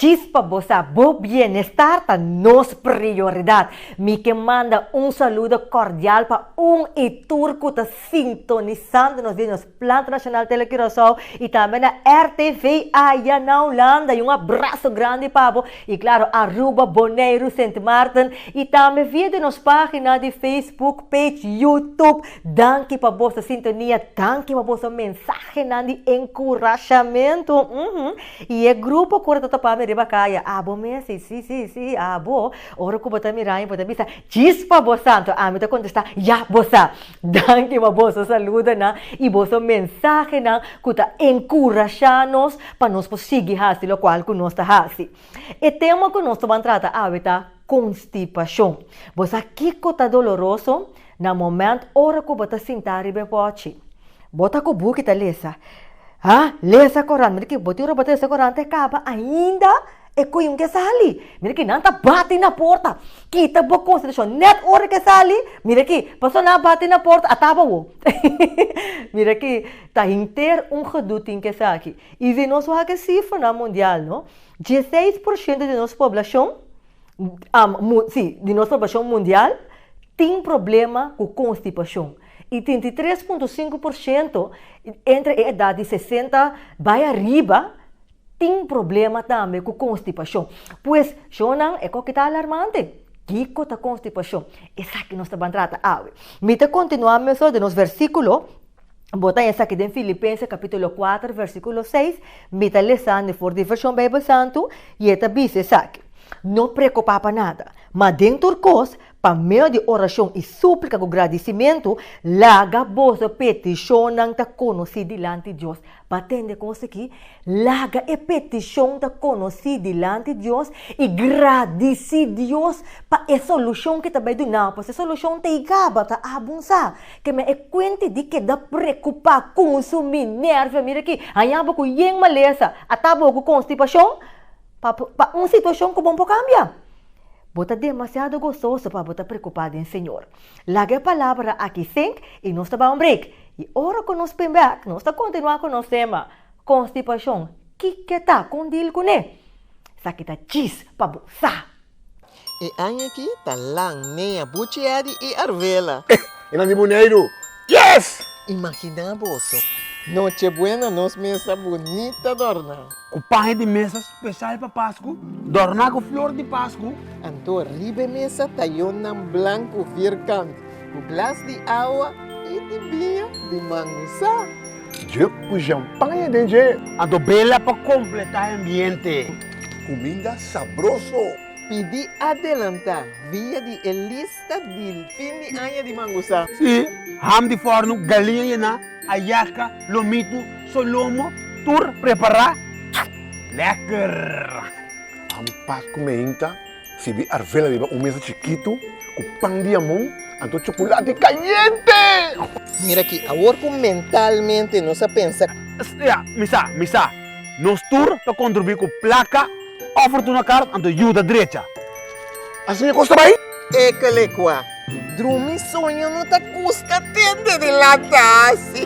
Djis pa bo sa, bo bienestar ta nos prioridat. Mi ke manda un saludo kordial pa un i tur ku ta sintonisando nos di nos Planta Nashonal Tele Curaçao i tambe na RTV aya na Hulanda. I un abraso grandi pa bo i klaro Aruba, Boneiru, Sint Maarten i tambe via di nos pagina di Facebook page, YouTube. Danki pa boso sintonia, danki pa boso mensahenan di enkurashamentu. I e grupo ku ora ta topa mi riba kaya, abo mes, si, si, si, si, abo. Ora ku bo ta mira mi, bo ta bisa, Djis pa bo sa. Anto ami ta kontestá, Ya, bo sa. Danki pa boso saludonan i boso mensahenan ku ta enkurashá nos pa nos por sigui hasi lokual ku nos ta hasi. E tema ku nos ta ban trata awe ta konstipashon. Bo sa kiko ta doloroso na moment ora ku bo ta sintá riba e pòchi? Bo ta ku buki ta lesa. Ha, lesa korant. Mira ki bo tin ora bo ta lesa korant e kaba ainda e koyun ke sali. Mira ki nan ta bati na porta. Kita bo konsentrashon nèt ora ke sali. Mira ki, pasobra nan a bati na porta a taba bo. Mira ki ta henter un gedoe tin ke esaki. I si nos wak e sifranan mundial no, 16% di nos poblashon, si, di nos poblashon mundial tin problema ku konstipashon. I 33.5% entre e edat di 60 bai ariba tin problema tambe ku konstipashon. Pues, shownan, e koki ta alarmante. Kiko ta konstipashon? Esaki nos ta ban trata awe. Mi ta kontinuá mesora den nos versíkulo. Bo ta esaki den Filipenses kapítulo 4 versíkulo 6. Mi ta lesando for di Vershon Beibel Santu i e ta bisa esaki, No preokupá pa nada, ma den tur kos, Pa medio di orashon i súplika ku gradisimentu, laga boso petishonnan ta konosí dilanti Dios. Bo a tende kos aki? Laga e petishon ta konosí dilanti Dios i gradisí Dios pa e solushon ku e ta bai duna bo. Pasobra e solushon ta ei kaba, ta abunsá. Ke men e kuenti di keda preokupá, kunsumí nèrvio, mira aki, haña bo ku yen malesa, ata bo ku konstipashon, pa un situashon ku bo no por kambia. Bo ta demasiado gososo pa bo ta preocupa den Señor. Laga e palabra aki sink y nos ta bai un break. Y ora cu nos bin bek, nos ta continua cu nos tema, Constipacion, kiko ta? Con deal cune? Esaki ta djis pa bo sa. E aña aki ta Lan, Nea, Buchi Eddy y Arvela. E nan di Boneiru. Yes! Imaginá boso, Nochebuena nos mesa bunita dòrná. Ku paña di mesa speshal pa Pasku, dòrná ku flor di Pasku. Anto riba e mesa tayonnan blanku firkant, ku glas di awa i di biña di mangusá. Dje ku shampaña den dje. Anto bela pa kompletá e ambiente. Kuminda sabroso! Pidi adelantá via di e lista di fin di aña di mangusá. Sí, ham di fòrnu, galiña yená. Ayaka, lomitu, solomo, tur prepará. Lekker! Pan Pasku meinta sirbi arvela riba un mesa chikitu ku pan di amon anto chocolate kayente! Mira aki, awor ku mentalmente nos a pensa. Ya, mi sa, mi sa. Nos tur ta kontribuí ku plaka òf fortuna kart anto yuda drecha. Asina e kos ta bai? Ekelekua, Drumi soño no ta gusta tende di lanta asi.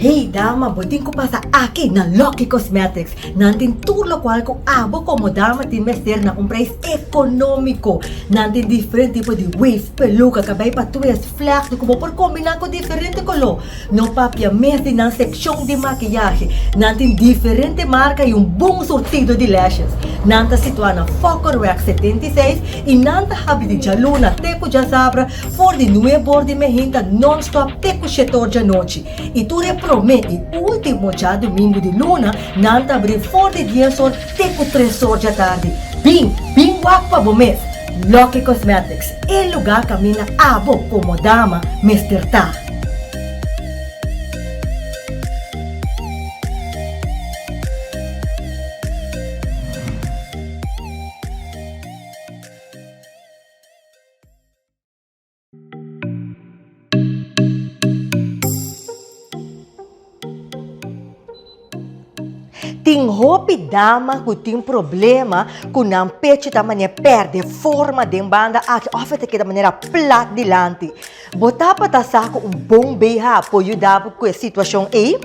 Hey dama, bo tin ku pasa aki na Lucky Cosmetics. Nan tin tur lokual ku abo komo dama tin mester na un preis ekonómiko. Nan tin diferente tipo di wigs, peluka, kabei pa twist, Vlechten ku bo por kombiná ku diferente koló. No papia mes di nan sekshon di makiyahe. Nan tin diferente marka i un bon surtido di lashes. Nan ta situá na Fokkerweg 76 i nan ta habri di djaluna te ku djasabra for di nuebor di mehinta nònstòp te ku shetor djanochi. I tur e promé i último djadumingu di luna nan ta habri for di dies or te ku tresor djatardi. Bin, bin wak pa bo mes! Lucky Cosmetics, e lugá kaminda abo komo dama mester ta. Tin hopi dama ku tin problema ku nan pechu ta manera perde forma den banda aki òf e ta keda manera plat dilanti. Bo tabata sa ku un bon BH por yuda bo ku e situashon ei?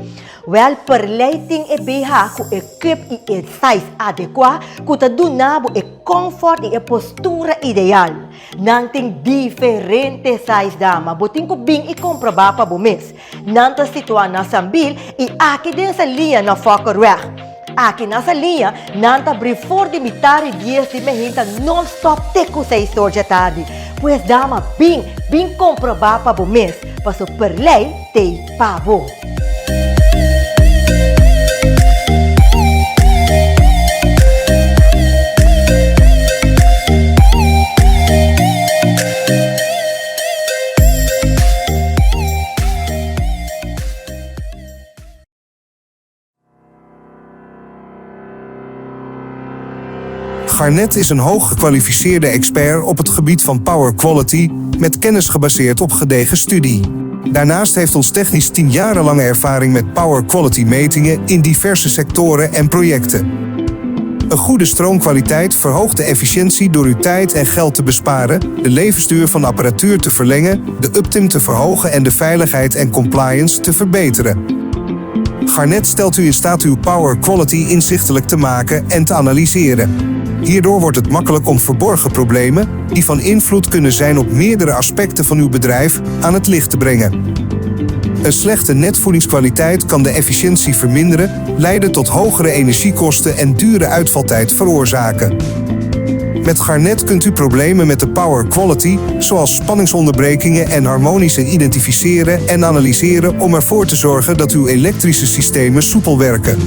Wèl, Perley tin e BH ku e cup i e size adekuá ku ta duna bo e kòmfòrt i e postura ideal. Nan tin diferente size dama, bo tin ku bin i komprobá pa bo mes. Nan ta situá na Sambil i aki den Saliña na Fokkerweg. Aki na Saliña nan ta bri for di mitari dies di mehinta non-stop te ku seis or dje tardi. Pues dama bin, bin komprobá pa bo mes, paso Perley t'ei pa bo. Garnet is een hooggekwalificeerde expert op het gebied van power quality met kennis gebaseerd op gedegen studie. Daarnaast heeft ons technisch team jarenlange ervaring met power quality metingen in diverse sectoren en projecten. Een goede stroomkwaliteit verhoogt de efficiëntie door uw tijd en geld te besparen, de levensduur van apparatuur te verlengen, de uptime te verhogen en de veiligheid en compliance te verbeteren. Garnet stelt u in staat uw power quality inzichtelijk te maken en te analyseren. Hierdoor wordt het makkelijk om verborgen problemen, die van invloed kunnen zijn op meerdere aspecten van uw bedrijf, aan het licht te brengen. Een slechte netvoedingskwaliteit kan de efficiëntie verminderen, leiden tot hogere energiekosten en dure uitvaltijd veroorzaken. Met Garnet kunt u problemen met de power quality, zoals spanningsonderbrekingen en harmonische identificeren en analyseren om ervoor te zorgen dat uw elektrische systemen soepel werken.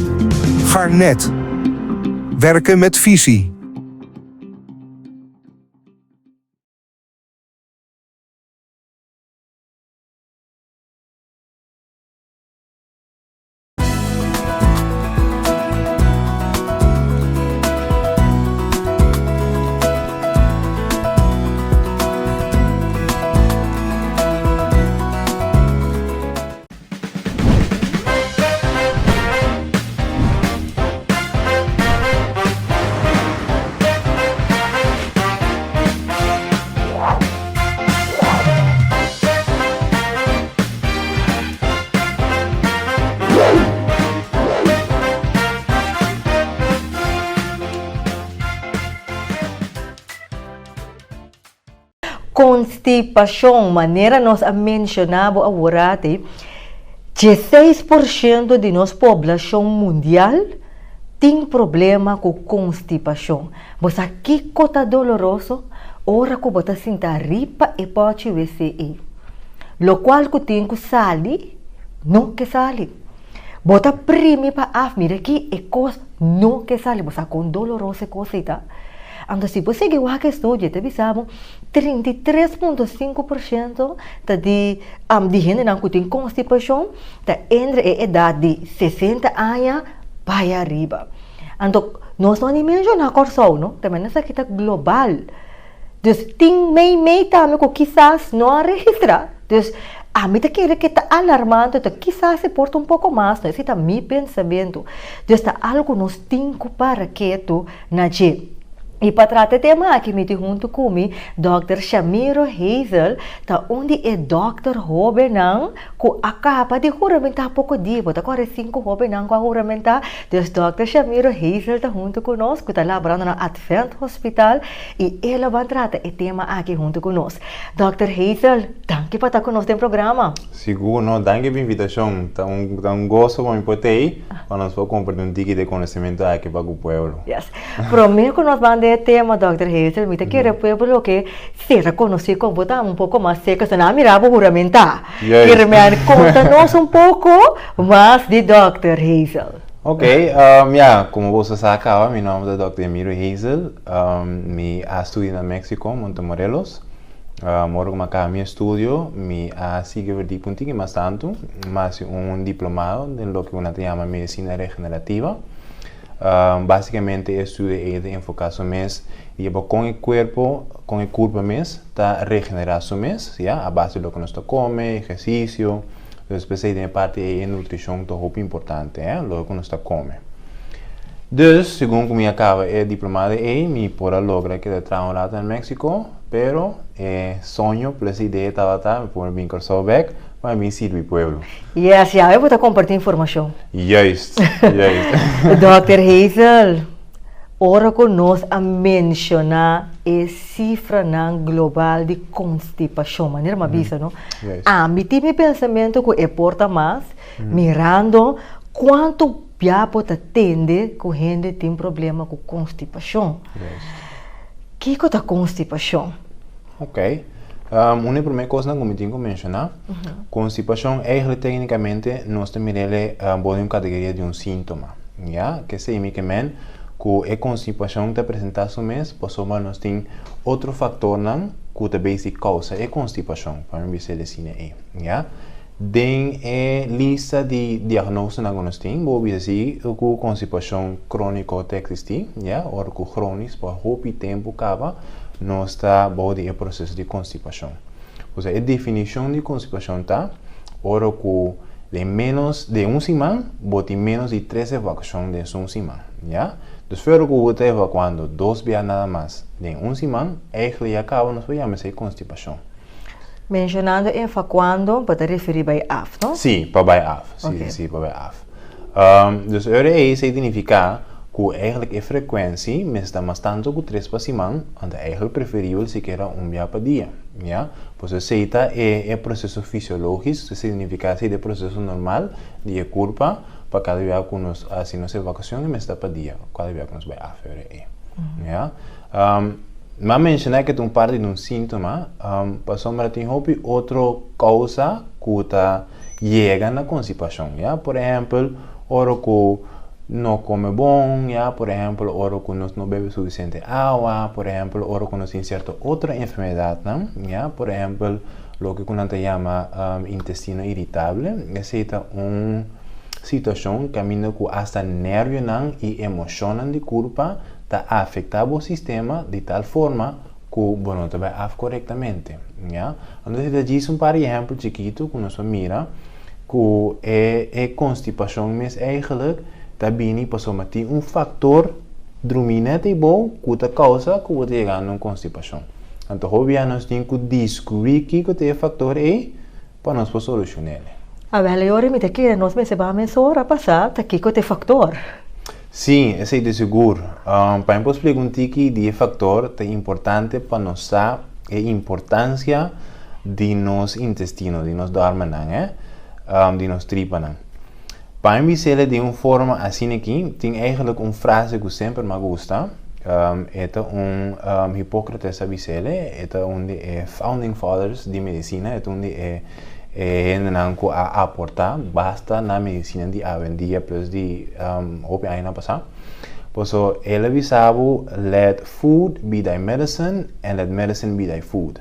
Garnet. Werken met visie. Constipacion, manera nos a menciona bo aworati, 16% di nos poblacion mundial tin problema cu constipacion. Bo sa kiko ta doloroso? Ora ku bo ta sinta riba e pòchi wc ei. Lokual ku tin ku sali, no ke sali. Bo ta primi pa af, mira aki e kos no ke sali. Bo sa kon doloroso e kos ei ta? Anto si bo sigui wak e studio e ta bisa bo 33.5% ta di di hendenan ku tin konstipashon ta entre e edat di 60 aña bai ariba. Anto nos no a ni menshoná Kòrsou no, ta mester esaki ta global. Dus tin mei mei tambe ku kisas no a registrá. Dus ami ta kere ke ta alarmante, ta kisas e por ta un poko mas no, esei ta mi pensamentu. Dus ta algu ku nos tin ku para ketu na dje. I pa trata e tema aki mi tin huntu ku mi dòkter Shamiro Hazel, ta un di e dòkter hóbennan ku a kaba di huramentá poko dia. Bo ta kòrda e sinku hóbennan ku a huramentá? Dus dòkter Shamiro Hazel ta huntu ku nos ku ta laborando na Advent Hospital i e lo ban trata e tema aki huntu ku nos. Dòkter Hazel, danki pa ta ku nos den programa. Sigur no, danki pa invitashon. Ta un ta un goso pa mi por ta ei pa nos por kompartí un tiki di e konosementu aki pa ku pueblo. Yes. Promé ku nos ban den e tema, dòkter Hazel, mi ta kere pueblo loke sera konosí kon bo ta un poko mas serka, so nan a mira bo huramentá. Juist. Kere konta nos un poko mas di dòkter Hazel. Ok, ya, komo boso sa kaba, mi nòmber ta dòkter Emiro Hazel. Mi a studia na Mexico, Montemorelos. Ora ku mi a kaba mi estudio, mi a sigui verdiep un tiki mas tantu. Mi a hasi un diplomado den loke ku nan ta yama medisina regenerativa. Básikamente e estudio ei ta enfoká su mes riba kon e kuerpo, kon e kurpa mes ta regenerá su mes, ya, a base di loke nos ta kome, ehersisio. Entonces p'esei den e parti ei e nutrishon ta hopi importante, loke ku nos ta kome. Dus, segun ku mi a kaba e diplomado ei, mi por a logra keda traha un rato na Mexico, pero e soño plus e idea tabata mi por bin Kòrsou bèk pa mi bin sirbi pueblo. Yes, ya bo ta kompartí informashon. Juist, juist. Dòkter Hazel, ora ku nos a menshoná e sifranan global di konstipashon, manera mi a bisa no, ami tin mi pensamentu ku e por ta mas, mirando kuantu bia bo ta tende ku hende tin problema ku konstipashon. Kiko ta konstipashon? Ok. Un di e promé kosnan ku mi tin ku menshoná, konstipashon eigentlik téknikamente nos ta mir'é bou di un kategoria di un síntoma, ya. Kesei mi ke men ku e konstipashon ta presentá su mes pasobra nos tin otro faktornan ku ta bes di kousa e konstipashon, pa mi bisa el asina ei, ya. Den e lista di diagnosenan ku nos tin, bo bisa si ku konstipashon króniko ta eksistí, ya, ora ku krónis pa hopi tempu kaba nos ta bou di e proseso di konstipashon. Osea e definishon di konstipashon ta ora ku den ménos den un siman bo tin ménos di tres evakuashon den esun siman, ya. Dus fuera ku bo ta evakuando dos bia nada mas den un siman, eigentlik ya kaba nos por yama esei konstipashon. Mencionando evacuando, bo ta referi bai af, no? Sí, pa bai af. Sí, sí, sí, pa bai af. Dus ora ei sa identifica cu eigenlijk e frecuentie mester ta mas tanto cu tres pa siman, anto eigenlijk preferibel sikiera un bia pa dia, ya. Pues esey ta e e proceso fisiologisch, esey significa esey ta e proceso normal di e curpa pa cada bia cu nos haci nos evacuacion e mester ta pa dia, cada bia cu nos bai af e ora ei, ya. M'a menshoná ke ta un parti di un síntoma, pasobra tin hopi otro kousa ku ta yega na konstipashon, ya. Por ehèmpel, ora ku no kome bon, ya, por ehèmpel, ora ku nos no bebe sufisiente awa, por ehèmpel, ora ku nos tin sierto otro enfermedatnan, ya, por ehèmpel, loke ku nan ta yama intestino iritable, esei ta un situashon kaminda ku asta nèrvionan i emoshonnan di kurpa ta afecta bo sistema di tal forma cu bo no ta bay af corectamente, ya. Entonces ta djis un par di ehempel chikito cu nos a mira cu e e constipacion mes eigenlijk ta bini pasobra tin un factor drumi net eybou cu ta causa cu bo ta yega na un constipacion. Anto hopi bia nos tin cu descubri kico ta e factor ey pa nos por solucion'el. Awel e ora mi ta kere nos mester ba mesora pa sa ta kico ta e factor. Sí, esei ta sigur. Pa mi por splika un tiki di e faktor, ta importante pa nos sa e importansia di nos intestino, di nos dòrmennan, eh, di nos tripanan. Pa mi bis'el den un forma asina aki, tin eigenlijk un frase ku semper mi a gusta, e ta un Hipócrates a bis'el, e ta un di e founding fathers di medisina, e ta un di e E hendenan ku a aportá basta na medisina di awendia plus di hopi añanan pasá. Paso el a bisa bo, Let food be thy medicine and let medicine be thy food.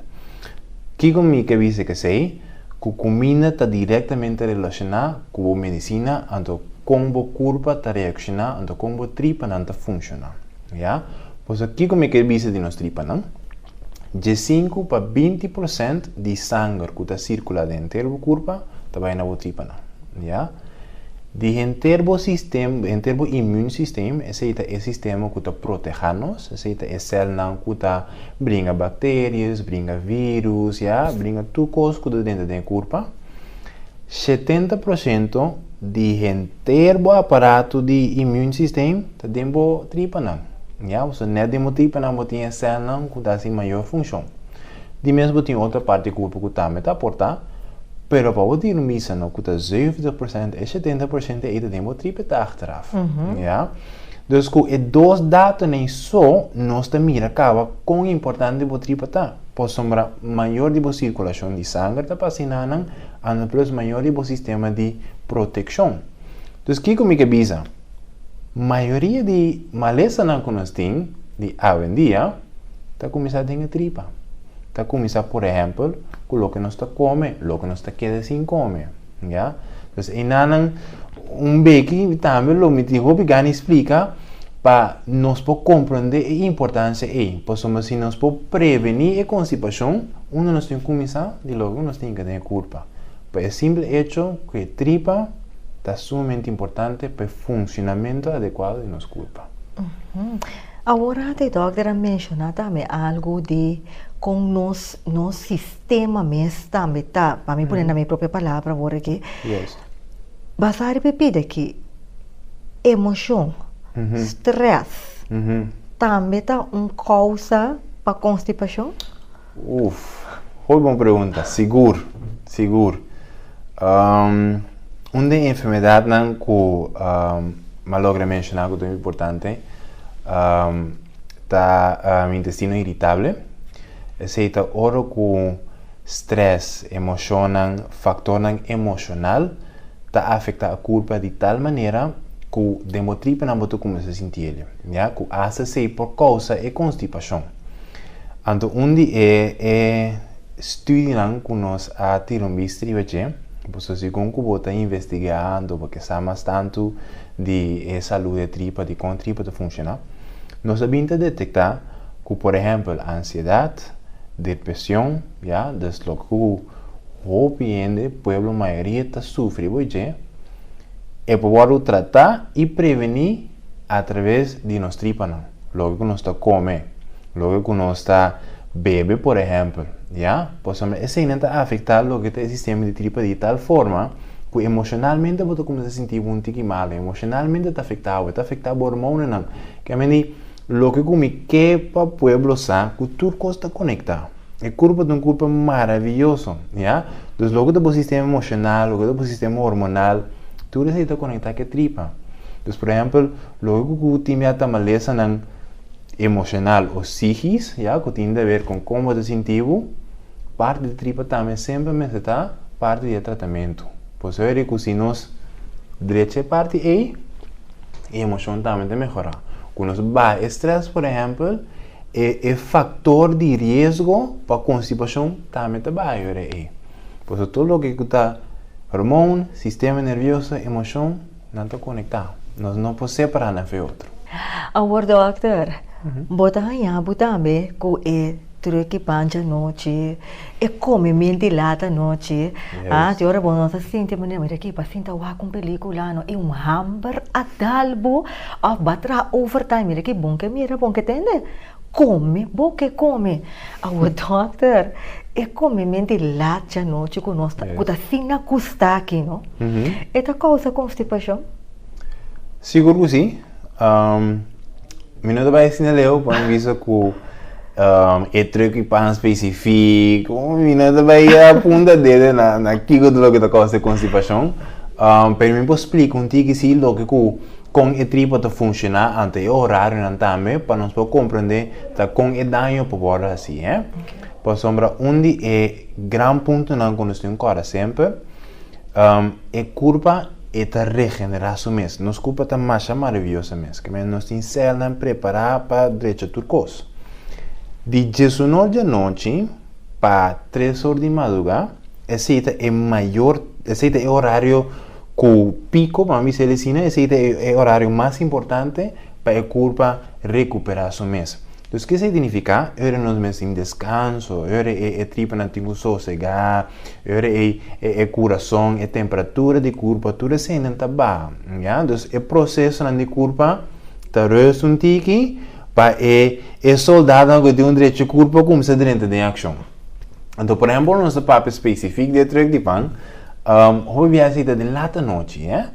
Kiko mi ke bisa kesei? Ku kuminda ta direktamente relashoná ku bo medisina, anto kon bo kurpa ta reakshoná, anto kon bo tripanan ta funshoná. Ya? Paso kiko mi ke bisa di nos tripanan? Diesinku pa 20 prosènt di sanger ku ta sirkulá den henter bo kurpa ta bai na bo tripanan. Ya. Di henter bo sistem, henter bo immuunsysteem, esei ta e sistema ku ta protehá nos, esei ta e sèlnan ku ta bringa bakterias, bringa vírus, ya, bringa tur kos ku ta drenta den e kurpa. 70% di henter bo aparato di immuunsysteem ta den bo tripanan. Ya, pasobra net den bo tripanan bo tin e sèlnan ku ta hasi mayor funshon. Di mes bo tin otro parti di kurpo ku tambe ta aportá, pero pa bo tin un bisa no ku ta 70% e 70% ei ta den bo tripa ta achteraf. Ya. Dus ku e dos datonan ei so nos ta mira kaba kon importante bo tripa ta. Pasobra mayor di bo sirkulashon di sanger ta pasa enanan, anda plus mayor di bo sistema di protekshon. Dus kiko mi ke bisa? Mayoria di malesanan ku nos tin di awendia ta kuminsá den e tripa. Ta kuminsá por ehèmpel ku loke nos ta kome, loke nos ta keda sin kome, ya. Dus enanan un beki tambe lo mi tin hopi gana di splika pa nos por komprondé e importansia ei. Pasobra si nos por prevení e konstipashon, unda nos tin kuminsá? Di loke ku nos tin ku den e kurpa. Pa e simpel echo ku e tripa. ta sumamente importante pa e funcionamento adecuado di nos curpa. Awor e dokter a menciona tambe algo di con nos sistema mes tambe ta, pa mi pone na mi propio palabra awor aki. Basa riba pida ki emocion, stress, tambe ta un causa pa constipacion? Uf, hopi bon pregunta. Sigur, sigur. Un den enfermedadnan ku mi a logra menshoná ku ta muy importante ta intestino iritable. Esei ta ora ku stress, emoshonnan, faktornan emoshonal ta afektá e kurpa di tal manera ku den bo tripanan bo ta kuminsá sinti el, ya, ku asta esei por kousa e konstipashon. Anto un di e e studinan ku nos a tira un bista riba dje, pasobra segun ku bo ta investigá anto bo ke sa mas tantu di e salú di e tripa, di kon e tripa ta funshoná, nos a bin ta detektá ku por ehèmpel ansiedat, depresion, ya, dus loke ku hopi hende, pueblo mayoria ta sufri bo dje, e por wòrdu tratá i prevení atraves di nos tripanan. Loke ku nos ta kome, loke ku nos ta bebe por ehèmpel, ya, pasobra eseinan ta afektá loke ta e sistema di tripa di tal forma ku emoshonalmente bo ta kuminsá sinti bo un tiki malu, emoshonalmente ta afektá bo, e ta afektá bo hormonanan. Ke men di loke ku mi ke pa pueblo sa ku tur kos ta konektá. E kurpa ta un kurpa maravioso, ya. Dus loke ta bo sistema emoshonal, loke ta bo sistema hormonal, tur esei ta konektá ku e tripa. Dus por ehèmpel, Loke ku tin bia ta malesanan emoshonal o psíkis, ya, ku tin di aber kon kon bo ta sinti bo, parti di tripa tambe semper mester ta parti di e tratamentu. Por eso eri ku si nos drecha e parti ei, e emoshon tambe ta mehorá. Ku nos baha e strès, por ehèmpel, e e faktor di riesgo pa konstipashon tambe ta baha e ora ei. Por eso tur loke ku ta hormon, sistema nervioso, emoshon, Nan ta konektá. Nos no por separá nan for e otro. Awor dòkter, bo ta haña bo tambe ku e truki pancha anochi, e komementi lat anochi, ah, te ora bo no ta sinti manera mira aki pa sinta wak un pelikula no i un hamber a dal bo òf bo a traha overtime, mira ki bon ke mira, bon ke tende. Kome bo ke kome. Awor dòkter, e komementi lat djanochi ku nos ta, ku ta asina gusta aki no, e ta kousa konstipashon? Sigur ku si. Mi no ta bai asina leu pa mi bisa ku e truki pan spesifiko, mi no ta bai apunta dedo na kiko ta loke ta kousa e konstipashon, pero mi por splika un tiki si loke ku. Kon e tripa ta funshoná anto e orarionan tambe pa nos por komprendé ta kon e daño por wòrdu hasí, hè. Pasobra un di e gran puntonan ku nos tin kòrda semper, e kurpa e ta regenerá su mes. Nos kurpa ta masha maravioso mes. Ke men nos tin sèlnan prepará pa drecha tur kos. Di diesunor di anochi pa tres or di madrugá, esei ta e mayor, esei ta e orario Ku piko, pa mi bisa el asina, esei ta e orario mas importante pa e kurpa rekuperá su mes. Dus ke esei ta nifiká? E ora nos mes tin deskanso, e ora e tripanan tin ku sosegá, e ora ei e kurason, e temperatura di kurpa, tur eseinan ta baha, ya. Dus e prosesonan di kurpa ta rùst un tiki pa e e soldadonan ku tin un drechi kurpa kuminsá drenta den akshon. Anto, por ehempel, nos ta papia spesifik di e truk di pan, hopi biaha esei ta den lat anochi, eh.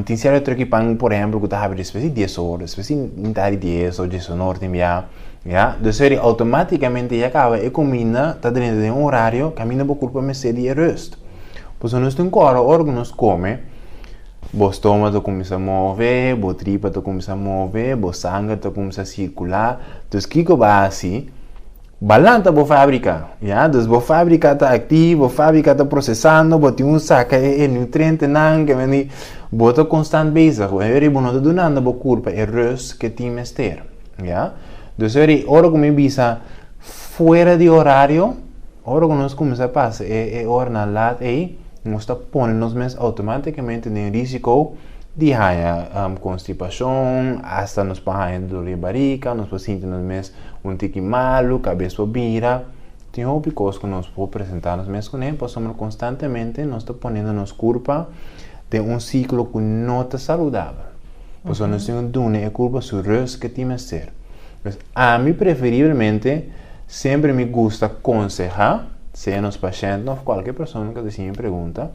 Tin sierto truk di pan, por ehempel, ku ta habri despues di dies or, despues di mitad di dies o diesunor tin biaha, ya. Dus eri outomátikamente ya kaba e kuminda ta drenta den un orario kaminda bo kurpa mester di e rust. Pasobra nos tin kòrda ora ku nos kome, bo stoma ta kuminsá move, bo tripa ta kuminsá move, bo sanger ta kuminsá sirkulá. Dus kiko bo a hasi? Ba lanta bo fábrika, ya. Dus bo fábrika ta aktivo, bo fábrika ta prosesando, bo tin un saka e e nutrientenan ke meni bo ta konstant bezig. E ora bo no ta dunando bo kurpa e rust ke tin mester, ya. Dus e ora ora ku mi bisa fuera di orario, ora ku nos kuminsá pasa e e oranan lat ei, nos ta pone nos mes outomátikamente den risiko di haña konstipashon, asta nos por haña dolor di barika, nos por sinti nos mes Un tiki malu, kabes por bira. Tin hopi kos ku nos por presentá nos mes kuné pasobra konstantemente nos ta poniendo nos kurpa den un siklo ku no ta saludabel. Pasobra nos tin ku duna e kurpa su rust ke tin mester. Pues ami preferiblemente semper mi gusta konsehá, sea nos pashèntnan òf kualke persona ku ta hasi mi pregunta,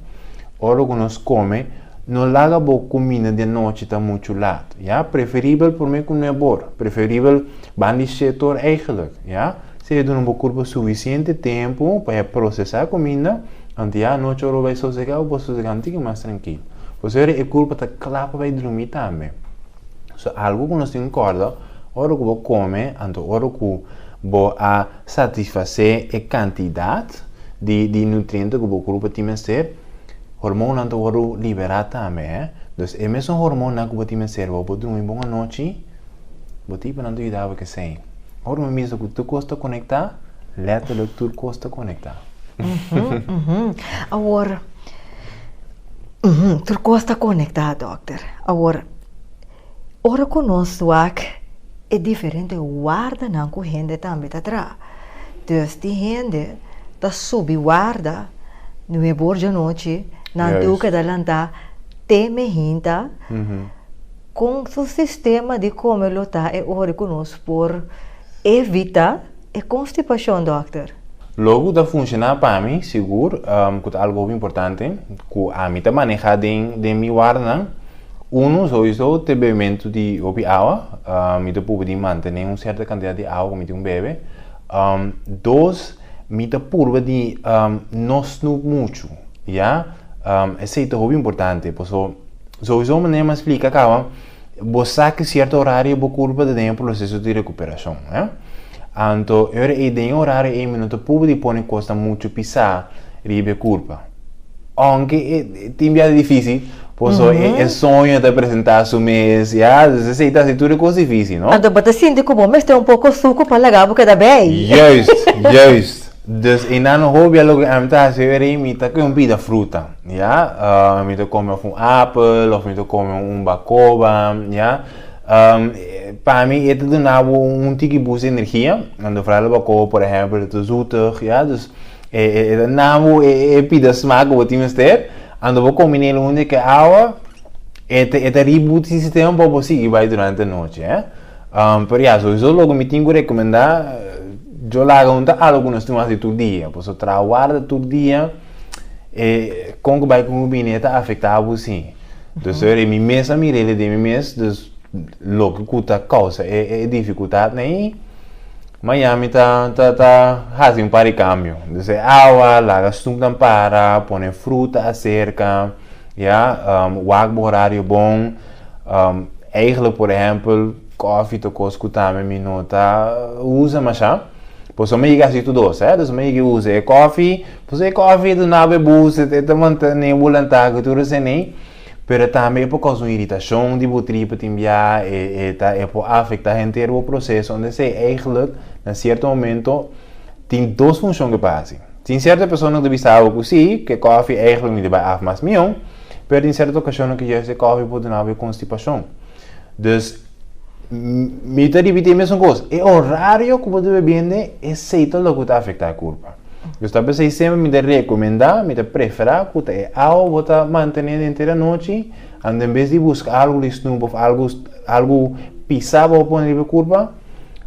ora ku nos kome, no laga bo kuminda di anochi ta muchu lat, ya. Preferibel promé ku nuebe or, preferibel banda di shete or eigenlijk, ya. Esei ta duna bo kurpa sufisiente tempu pa e prosesá e kuminda, anto ya anochi ora bo bai sosegá, bo por sosegá un tiki mas trankil. Por eso e kurpa ta kla pa bai drumi tambe. So algu ku nos tin ku kòrda, ora ku bo kome, anto ora ku bo a satisfasé e kantidat di di nutriente ku bo kurpa tin mester, hormonnan ta wòrdu liberá tambe, hè. Dus e mesun hormonnan ku bo tin mester pa bo drumi bon anochi, bo tiponan ta yuda bo kesei. Ora mi misa ku tur kos ta konektá, lèterlik tur kos ta konektá. Awor, tur kos ta konektá, dòkter. Awor, ora ku nos wak e diferente wardanan ku hende tambe ta traha. Dus tin hende ta subi warda nuebe or djanochi, nan tur keda lantá te mehinta. Kon su sistema di kome lo ta e ora ku nos por evita e konstipashon, dòkter? Lo ku ta funshoná pa mi, sigur, ku ta algu hopi importante, ku ami ta manehá den den mi wardanan, unu, souiso ta e bebementu di hopi awa, mi ta purba di mantené un sierto kantidat di awa ku mi tin ku bebe. Dos, mi ta purba di no snoep muchu, ya, esei ta hopi importante, paso. Souiso manera mi a splika kaba, bo sa ki sierto orario bo kurpa ta den e proseso di rekuperashon, eh. Anto e ora ei den e orario ei mi no ta puru di pone kosnan muchu pisá riba e kurpa. Ounke e tin biaha difísil, pasobra e soño ta presentá su mes, ya, dus esei ta hasi tur e kos difísil, no? Anto bo ta sinti ku bo mester un poko suku pa laga bo keda bei. Juist, juist. Dus einan hopi a loke ami ta hasi ora ei mi ta kue un pida fruta, ya. Mi ta kome òf un apel òf mi ta kome un bakoba, ya. Pa mi e ta duna bo un tiki boost di energia, anto foral e bakoba por ehèmpel e ta zoetig, ya. Dus e ta duna bo e pida smak ku bo tin mester, anto bo kombin'é huntu ku e awa, e ta e ta reboot e sistema pa bo sigui bai durante anochi, eh. Pero ya, souiso loke mi tin ku rekomendá. Yo laga un ta algo ku nos tin hasi tur dia, pasobra traha warda tur dia e kon ku bai kon ku bini e ta afektá bo si. Dus ora mi mes a mir'é den mi mes, dus loke ku ta kousa e difikultatnan ei, maña mi ta ta ta hasi un par di kambio. Dus e awa, laga snoepnan para, pone fruta aserka, ya, wak bo horario bon. Eigenlijk por ehèmpel. Koffie ta kos ku tambe mi no ta usa masha. Pasobra mi yega hasi tur dos, eh. Dus mi yega usa e koffie, pasobra e koffie ta duna bo e boost, e ta mantene bo lantá ku tur esei. Pero tambe e por kousa un iritashon di bo tripa tin bia, e e ta e por afektá henter bo proseso. Entonces eigenlijk na sierto momento tin dos funshon ku e por hasi. Tin sierto persona ku ta bisa bo ku si, ku e koffie eigenlijk mi ta bai af mas mihó, pero tin sierto okashonnan ku juist e koffie por duna bo e konstipashon. Dus, mi ta ripití e mesun kos, e orario ku bo ta bebiendo, esei ta loke ta afektá e kurpa. Dus ta p'esei semper mi ta rekomendá, mi ta preferá ku ta e awa bo ta mantené denter e anochi, anto en bes di buska algu di snoep òf algu algu pisá pa bo pone riba e kurpa,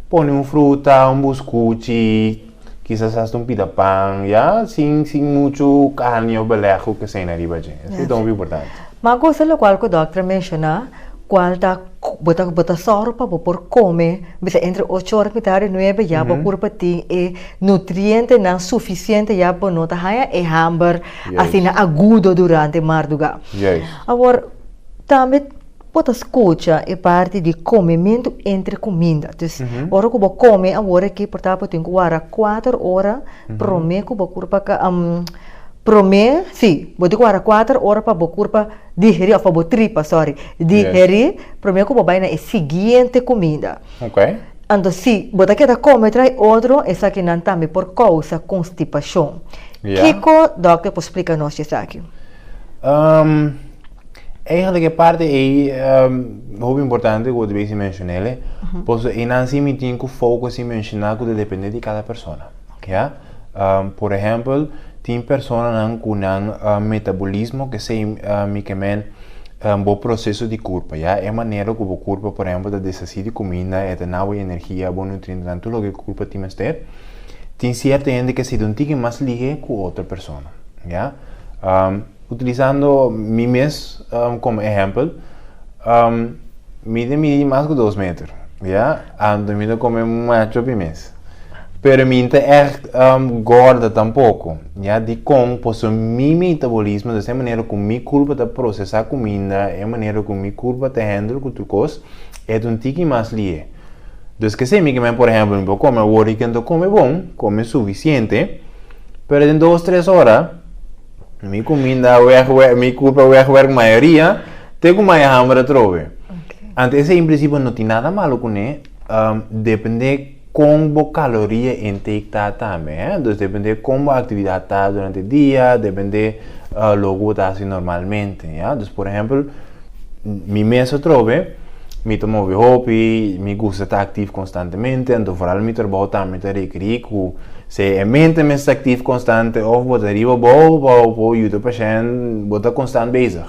pone un fruta, un buskuchi, kisas asta un pida pan, ya, sin sin muchu karni òf belèg ku kesei na riba dje. Esei ta hopi importante. Ma gusta lokual ku dòkter a menshoná, kual ta bo ta bo ta sòru pa bo por kome bisa entre ocho ora mitad di nuebe ya bo kurpa tin e nutrientenan sufisiente ya bo no ta haña e hamber asina agudo durante mardugá. Awor tambe bo ta skucha e parti di komementu entre kuminda. Dus ora ku bo kome awor aki por ta bo tin ku wara kuater ora promé ku bo kurpa promé si bo tin ku wara kuater ora pa bo kurpa digerí òf pa bo tripa sòri digerí promé ku bo bai na e siguiente kuminda. Anto si bo ta keda kome trai otro esakinan tambe por kousa konstipashon. Kiko dòkter por splika nos di esaki? Eigenlijk e parte ei hopi importante ku bo ta besi menshon'el, pasobra einan si mi tin ku focus i menshoná ku ta depende di kada persona, ya. Por ehèmpel, Tin personanan ku nan metabolismo ke esei mi ke men bo proseso di kurpa ya e manera ku bo kurpa por ehempel ta deshasí di kuminda e ta na bo energia bo nutrientenan tur loke kurpa tin mester tin sierto hende ke sinti un tiki mas lihe ku otro persona ya utilisando mi mes komo ehempel mi ta midi mas ku dos meter ya anto mi ta kome macho pi mes. Pero mi n'ta ègt gorda tampoko. Ya, dikon? Pasobra mi metabolismo ta e manera ku mi kurpa ta prosesá kuminda, e manera ku mi kurpa ta handle ku tur kos, e ta un tiki mas lihe. Dus kesei mi ke men, por ehèmpel, mi por kome awor i ke no ta kome bon, kome sufisiente, pero den dos tres ora mi kuminda a wèg mi kurpa a wèg wèrk mayoria te ku maya hamber atrobe. Anto esei en prinsipio no tin nada malo kuné, depende kon bo kaloria intake ta tambe, hè. Dus depende kon bo aktividat ta durante e dia, depende loke bo ta hasi normalmente, ya. Dus por ehèmpel, mi mes atrobe, mi ta move hopi, mi gusta ta aktif konstantemente, anto foral mi trabou tambe ta rekerí ku sea e mente mester ta aktif konstante òf bo ta riba abou pa bo por yuda pashènt, bo ta konstant bezig.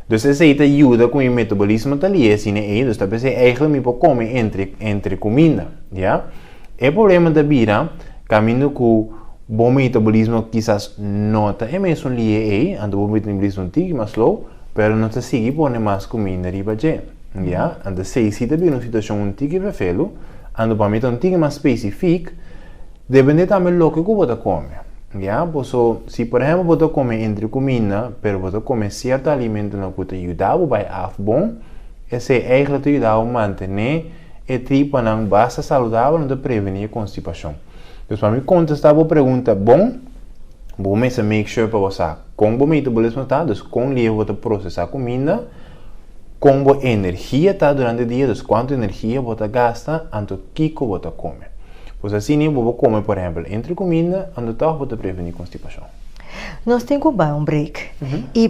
Dus esei ta yuda ku mi metabolismo ta lihe asina ei, dus ta p'esei eigentlik mi por kome entre entre kuminda, ya. E problema ta bira kaminda ku bo metabolismo kisas no ta e mesun lihe ei, anto bo metabolismo un tiki mas slow, pero no ta sigui pone mas kuminda riba dje, ya. Anto esei si ta bira un situashon un tiki fefelu, anto pa mi ta un tiki mas spesifik. Depende tambe loke ku bo ta kome, ya. Boso, si por ehèmpel bo ta kome entre kuminda, pero bo ta kome sierto alimentonan ku ta yuda bo bai af bon, esei eigentlik ta yuda bo mantené e tripanan basta saludabel en ta prevení e konstipashon. Dus pa mi kontestá bo pregunta bon, bo mester make sure pa bo sa kon bo metabolismo ta, dus kon lihe bo ta prosesá kuminda, kon bo energia ta durante dia, dus kuantu energia bo ta gasta, anto kiko bo ta kome. Pues asina bo por come por ehempel entre cuminda anto toch bo ta preveni constipacion. Nos tin cu bai un break y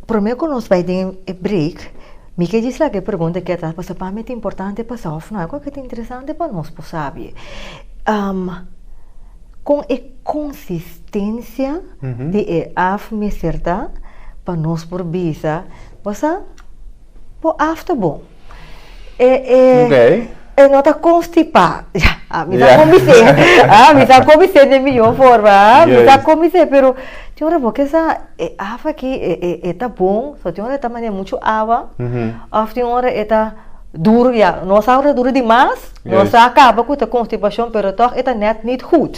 prome cu nos bai den e break mi ke djis laga e pregunta aki atras pasobra pa mi ta importante pa sa of no algo ke ta interesante pa nos por sabi con e consistencia di e af mester ta pa nos por bisa bo sa bo af ta bon. E e e no ta constipá. Ya, mi sa con bis'é. Ah, mi sa con bis'é den mihó forma. Ah, mi sa con bis'é, pero tin ora bo ke sa e af aki e e e ta bon, so tin ora e ta manera muchu awa, òf tin ora e ta duru ya. No sa ora duru dimas, no sa kaba ku ta konstipashon, pero tòg e ta nèt nit goed.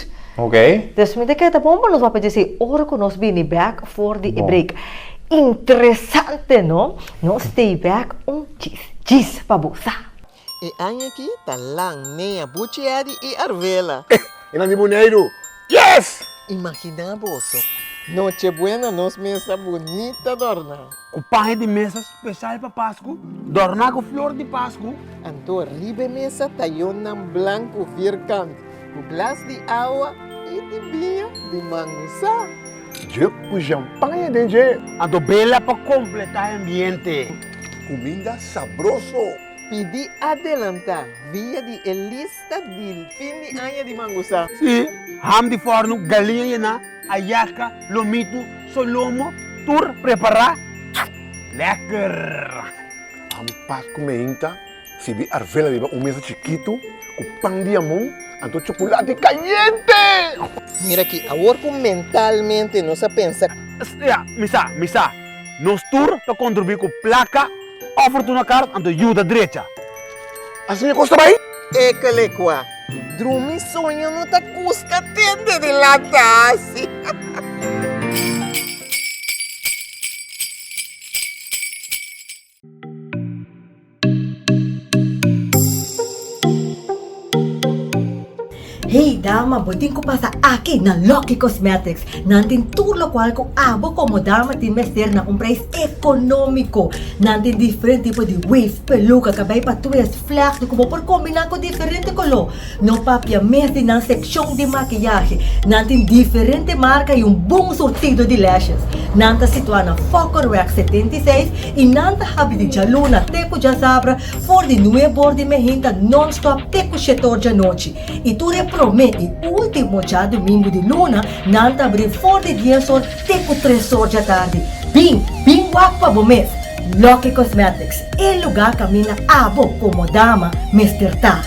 Dus mi ta kere ta bon pa nos papia djesi ora ku nos bini bèk for di e break. Interesante no? Nos stay back un djis djis pa bo sa. E aña aki ta Lan, Nea, Buchi Eddy i Arvela. E nan di Boneiru! Yes! Imaginá boso, Nochebuena nos mesa bunita dòrná. Ku paña di mesa speshal pa Pasku, dòrná ku flor di Pasku. Anto riba e mesa tayonnan blanku vierkant, ku glas di awa i di biña di mangusá. Dje ku champaña den dje. Anto bela pa kompletá e ambiente. Kuminda sabroso! Pidi adelantá via di e lista di fin di aña di Mangusá. Sí, ham di fòrnu, galiña yená, ayaka, lomitu, solomo, tur prepará. Lèker! Ham pas ku meinta. Sibi Arvela riba un mesa chikitu ku pan di amon anto chocolate kayente! Mira aki, awor ku mentalmente nos a pensa. Ya, mi sa, mi sa. Nos tur ta kontribuí ku plaka òf fortuna kart anto yuda drecha. Asina e kos ta bai? Ekele kua, drumi soño no ta gusta tende di lanta asi. Hey dama, bo tin ku pasa aki na Lucky Cosmetics. Nan tin tur lokual ku abo komo dama tin mester na un preis ekonómiko. Nan tin diferente tipo di weave, peluka, kabei pa twist, vlechten ku bo por kombiná ku diferente koló. No papia mes di nan sekshon di makiyahe. Nan tin diferente marka i un bon surtido di lashes. Nan ta situá na Fokkerweg 76 i nan ta habri di djaluna te ku djasabra for di nuebor di mehinta nònstòp te ku shetor djanochi. I tur e promé. i último djadumingu di luna nan ta abrí for di dies or te ku tres or djatardi. Bin, bin wak pa bo mes! Lucky Cosmetics, e lugá kaminda abo komo dama mester ta.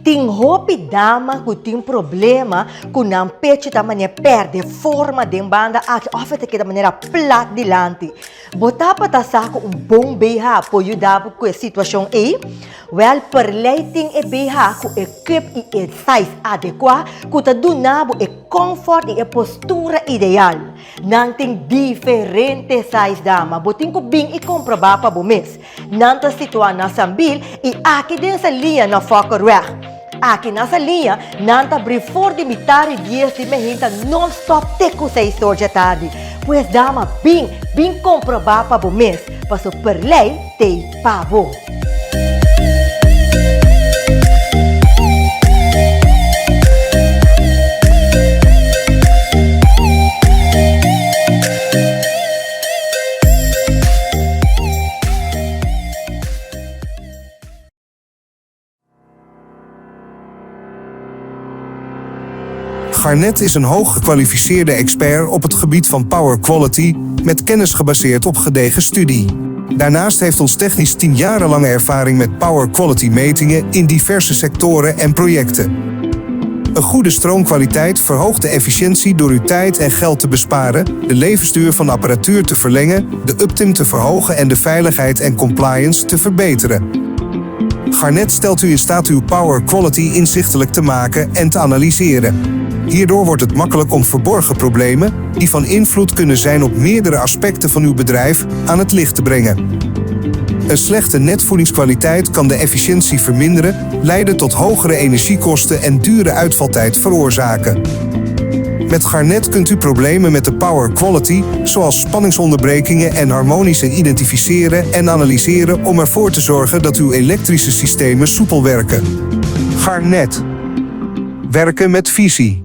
Tin hopi dama ku tin problema ku nan pechu ta manera perde forma den banda aki òf e ta keda manera plat dilanti. Bo tabata sa ku un bon BH por yuda bo ku e situashon ei? Wèl, Perley tin e BH ku e cup i e size adekuá ku ta duna bo e kòmfòrt i e postura ideal. Nan tin diferente size dama, bo tin ku bin i komprobá pa bo mes. Nan ta situá na Sambil i aki den Saliña na Fokkerweg. Aki na Saliña nan ta bri for di mitari dies di mehinta non-stop te ku seis or dje tardi. Pues dama bin, bin komprobá pa bo mes, paso Perley t'ei pa bo. Garnet is een hooggekwalificeerde expert op het gebied van power quality met kennis gebaseerd op gedegen studie. Daarnaast heeft ons technisch team jarenlange ervaring met power quality metingen in diverse sectoren en projecten. Een goede stroomkwaliteit verhoogt de efficiëntie door uw tijd en geld te besparen, de levensduur van apparatuur te verlengen, de uptime te verhogen en de veiligheid en compliance te verbeteren. Garnet stelt u in staat uw power quality inzichtelijk te maken en te analyseren. Hierdoor wordt het makkelijk om verborgen problemen, die van invloed kunnen zijn op meerdere aspecten van uw bedrijf, aan het licht te brengen. Een slechte netvoedingskwaliteit kan de efficiëntie verminderen, leiden tot hogere energiekosten en dure uitvaltijd veroorzaken. Met Garnet kunt u problemen met de power quality, zoals spanningsonderbrekingen en harmonische identificeren en analyseren om ervoor te zorgen dat uw elektrische systemen soepel werken. Garnet. Werken met visie.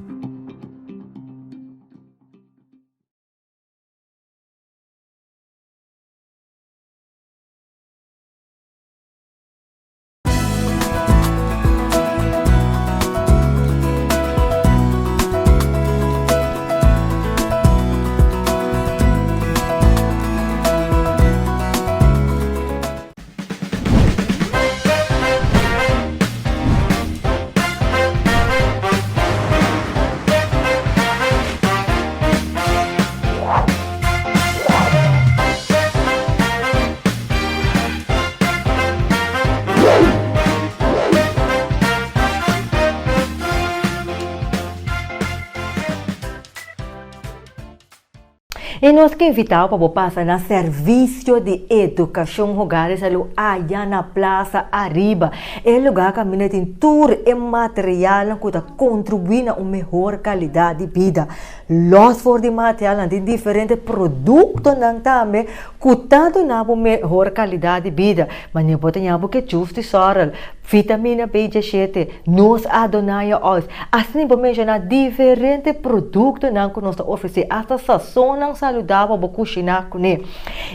E nos ke invitá bo pa bo pasa na Servisio di Edukashon Hogar di Salú aya na Plaza Ariba. E lugá kaminda tin tur e materialnan ku ta kontribuí na un mehor kalidat di bida. Lòs for di materialnan tin diferente produktonan tambe ku ta duna bo mehor kalidat di bida. Manera bo ta ña bo ketchup di sòrel, vitamina B diesshete, nos Adonai Oils. Asina bo menshoná diferente produktonan ku nos ta ofresé, asta sasonnan saludabel pa bo kushiná kuné.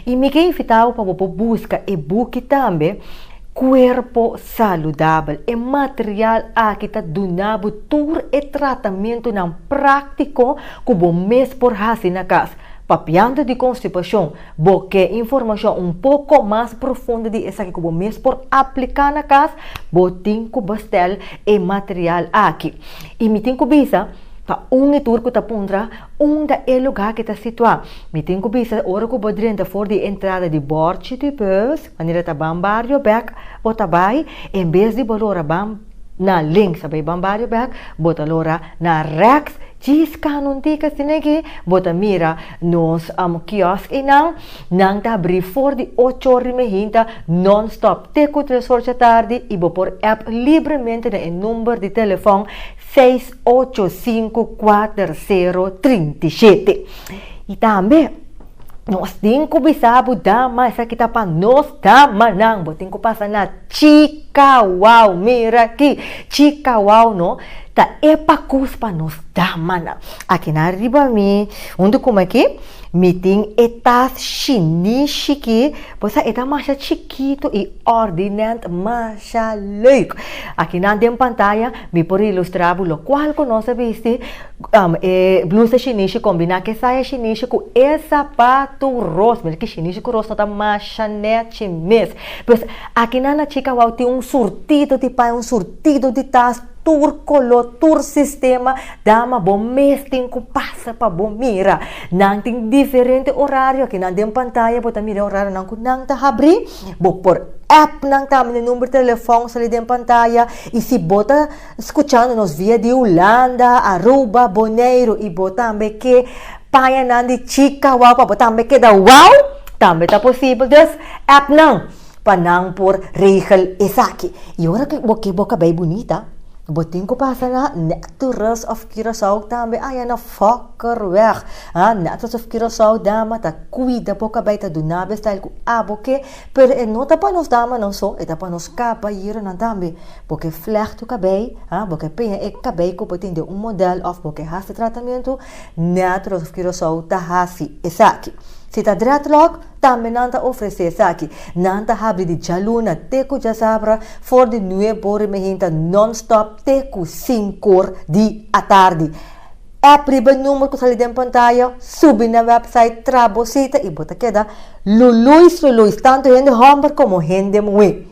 I mi ke invitá bo pa bo por buska e buki tambe, Kuerpo Saludabel. E material aki ta duna bo tur e tratamentunan práktiko ku bo mes por hasi na kas. Papiando di konstipashon, Bo ke informashon un poko mas profundo di esaki ku bo mes por apliká na kas? Bo tin ku bestel e material aki. I mi tin ku bisa pa un i tur ku ta puntra unda e lugá ki ta situá. Mi tin ku bisa ora ku bo drenta for di e entrada di bòrchi di bùs, manera ta ban bario bèk, bo ta bai, en bes di bo lora ban na links a bai ban bario bèk, bo ta lora na rèks. Djis kanun tika asina aki, bo ta mira nos kiosk einan, nan ta abri for di ocho or di mehinta non stop te ku tres or djatardi i bo por app libremente na e number di telefòn seis ocho sinku kuater sero 37. I tambe nos tin ku bisa bo dama, esaki ta pa nos damanan, bo tin ku pasa na. Chica Wow! Mira aki! Chica Wow no ta e pakus pa nos damanan. Akinan riba mi, huntu ku mi aki, mi tin e tas shinishi ki, bo sa e ta masha chikitu i ordinent masha leuk. Akinan den pantaya mi por ilustra bo lokual ku nos a bisti, e blusa shinishi kombiná ku e saya shinishi ku e sapatu ros. Mira ki shinishi ku ros no ta masha nèchi mes. Pues akinan na Chikawau tin un surtido di paña, un surtido di tas, tur koló, tur sistema. Dama bo mes tin ku pasa pa bo mira. Nan tin diferente orario, akinan den pantaya bo ta mira e orarionan ku nan ta habrí. Bo por app nan tambe na e number telefòn sali den pantaya. I si bo ta skuchando nos via di Hulanda, Aruba, Boneiru i bo tambe ke pañanan di Chikawau pa bo tambe keda wou, tambe ta posibel. Dus app nan pa nan por regel esaki. I ora ku bo ke bo kabei bunita, bo tin ku pasa na Naturals of Curaçao tambe aya na Fokkerweg. Ha, Naturals of Curaçao dama ta kuida bo kabei, ta duna bo e style ku abo ke, pero e no ta pa nos damanan so, e ta pa nos kabayeronan tambe. Bo ke vlecht bo kabei, ha, bo ke peña e kabei ku bo tin den un model òf bo ke hasi tratamentu, Naturals of Curaçao ta hasi esaki. Si ta dreadlock, tambe nan ta ofresé esaki. Nan ta habri di djaluna te ku djasabra for di nueb'or i mehinta nònstòp te ku sink'or di atardi. App riba e number ku sali den pantaya, subi na wèpsait, traha bo sita i bo ta keda luluis luluis, tantu hende hòmber komo hende muhé.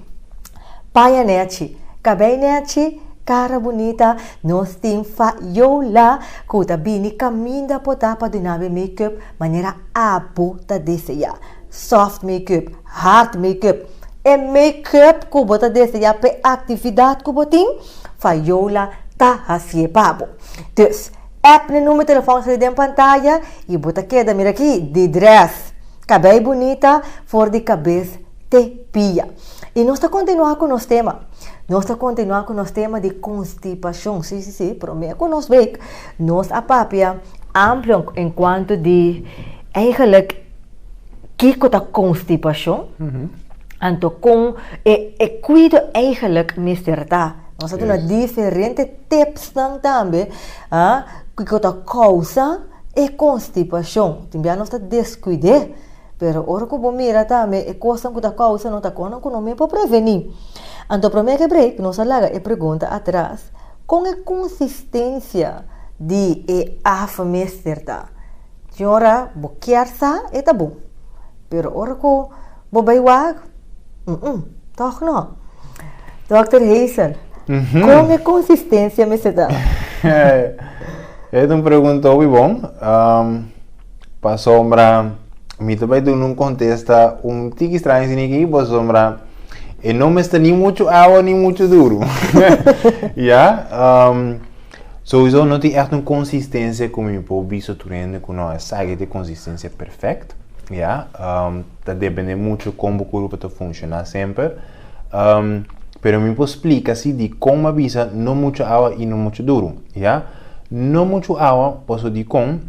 Paña nèchi, kabei nèchi, kara bunita, nos tin Fayola ku ta bini kaminda por ta pa duna bo e make-up manera abo ta deseá. Soft make-up, hard make-up, e make-up ku bo ta deseá p'e aktividat ku bo tin, Fayola ta hasié pa bo. Dus, app n'e number telefòn sali den pantaya i bo ta keda mira aki di drès, kabei bunita for di kabes te pia. I nos ta kontinuá ku nos tema. Nos ta kontinuá ku nos tema di konstipashon. Sí, sí, sí, promé ku nos break, nos a papia amplio en kuanto di eigenlijk kiko ta konstipashon, anto kon e e kuido eigenlijk mester ta. Nos a duna diferente tipsnan tambe, ah, kiko ta kousa e konstipashon. Tin bia nos ta deskuid'é. Pero ora ku bo mira tambe e kosnan ku ta kousa no ta kosnan ku no men por prevení. Anto promé ke break nos a laga e pregunta atras, kon e konsistensia di e af mester ta? Tin ora bo kier sa e ta bon, pero ora ku bo bai wak, mm tòg no. Dòkter Hazel, kon e konsistensia mester ta? E ta un pregunta hopi bon. Pasobra mi ta bai duna un kontesta un tiki straño asina aki, pasobra e no mester ni muchu awa ni muchu duru. Ya, souiso no tin ègt un konsistensia ku mi por bisa tur hende ku no esaki ta e konsistensia perfèkt, ya. Ta depende muchu kon bo kurpa ta funshoná semper. Pero mi por splika si dikon mi a bisa no muchu awa i no muchu duru, ya. No muchu awa pasobra dikon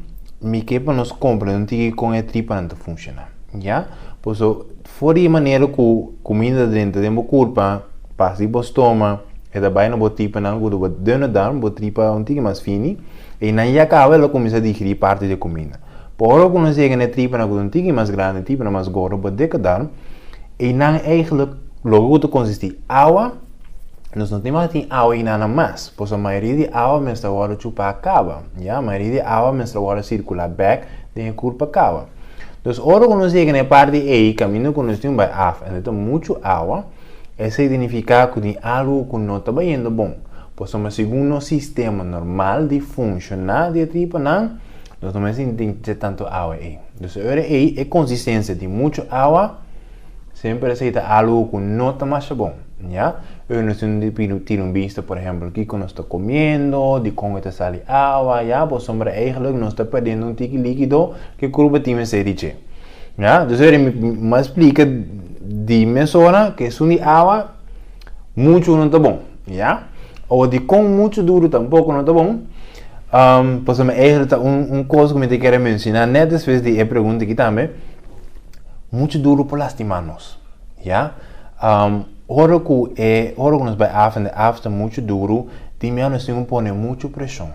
mi ke pa nos komprende un tiki kon e tripanan ta funshoná, ya. Pasobra for di e manera ku kuminda ta drenta den bo kurpa, pasa di bo stoma, e ta bai na bo tripanan ku ta bo dunne darm, bo tripa un tiki mas fini, einan ya kaba el a kuminsá digerí parti di e kuminda. Por ora ku nos yega na e tripanan ku ta un tiki mas grandi, e tripanan mas gordo, bo dikke darm, Einan eigenlijk loke ku ta konsistí awa, nos no tin mas tin awa einana mas, pasobra mayoria di awa mester wòrdu chupá kaba, ya, mayoria di awa mester wòrdu sirkulá bèk den e kurpa kaba. Dus ora ku nos yega na e parti ei kaminda ku nos tin bai af en ta muchu awa, esei ta nifiká ku tin algu ku no ta bayendo bon, pasobra segun nos sistema normal di funshoná di e tripanan, nos no mester tin tantu awa ei. Dus e ora ei e konsistensia di muchu awa semper esei ta algu ku no ta masha bon, ya. Ora nos tin di tira un bista por ehempel kiko nos ta komiendo, dikon e ta sali awa, ya, pasobra eigentlik nos ta perdiendo un tiki likido ku e kurpa tin mester di dje, ya. Dus e ora mi mas splika di mesora ku esun di awa muchu no ta bon, ya. Ora dikon muchu duru tampoko no ta bon. Pasobra mi ta un un kos ku mi ta kere menshoná nèt despues di e pregunta aki tambe, muchu duru por lastimá nos, ya. Ora ku e ora ku nos bai af en de af ta muchu duru, tin mia nos tin ku pone muchu preshon.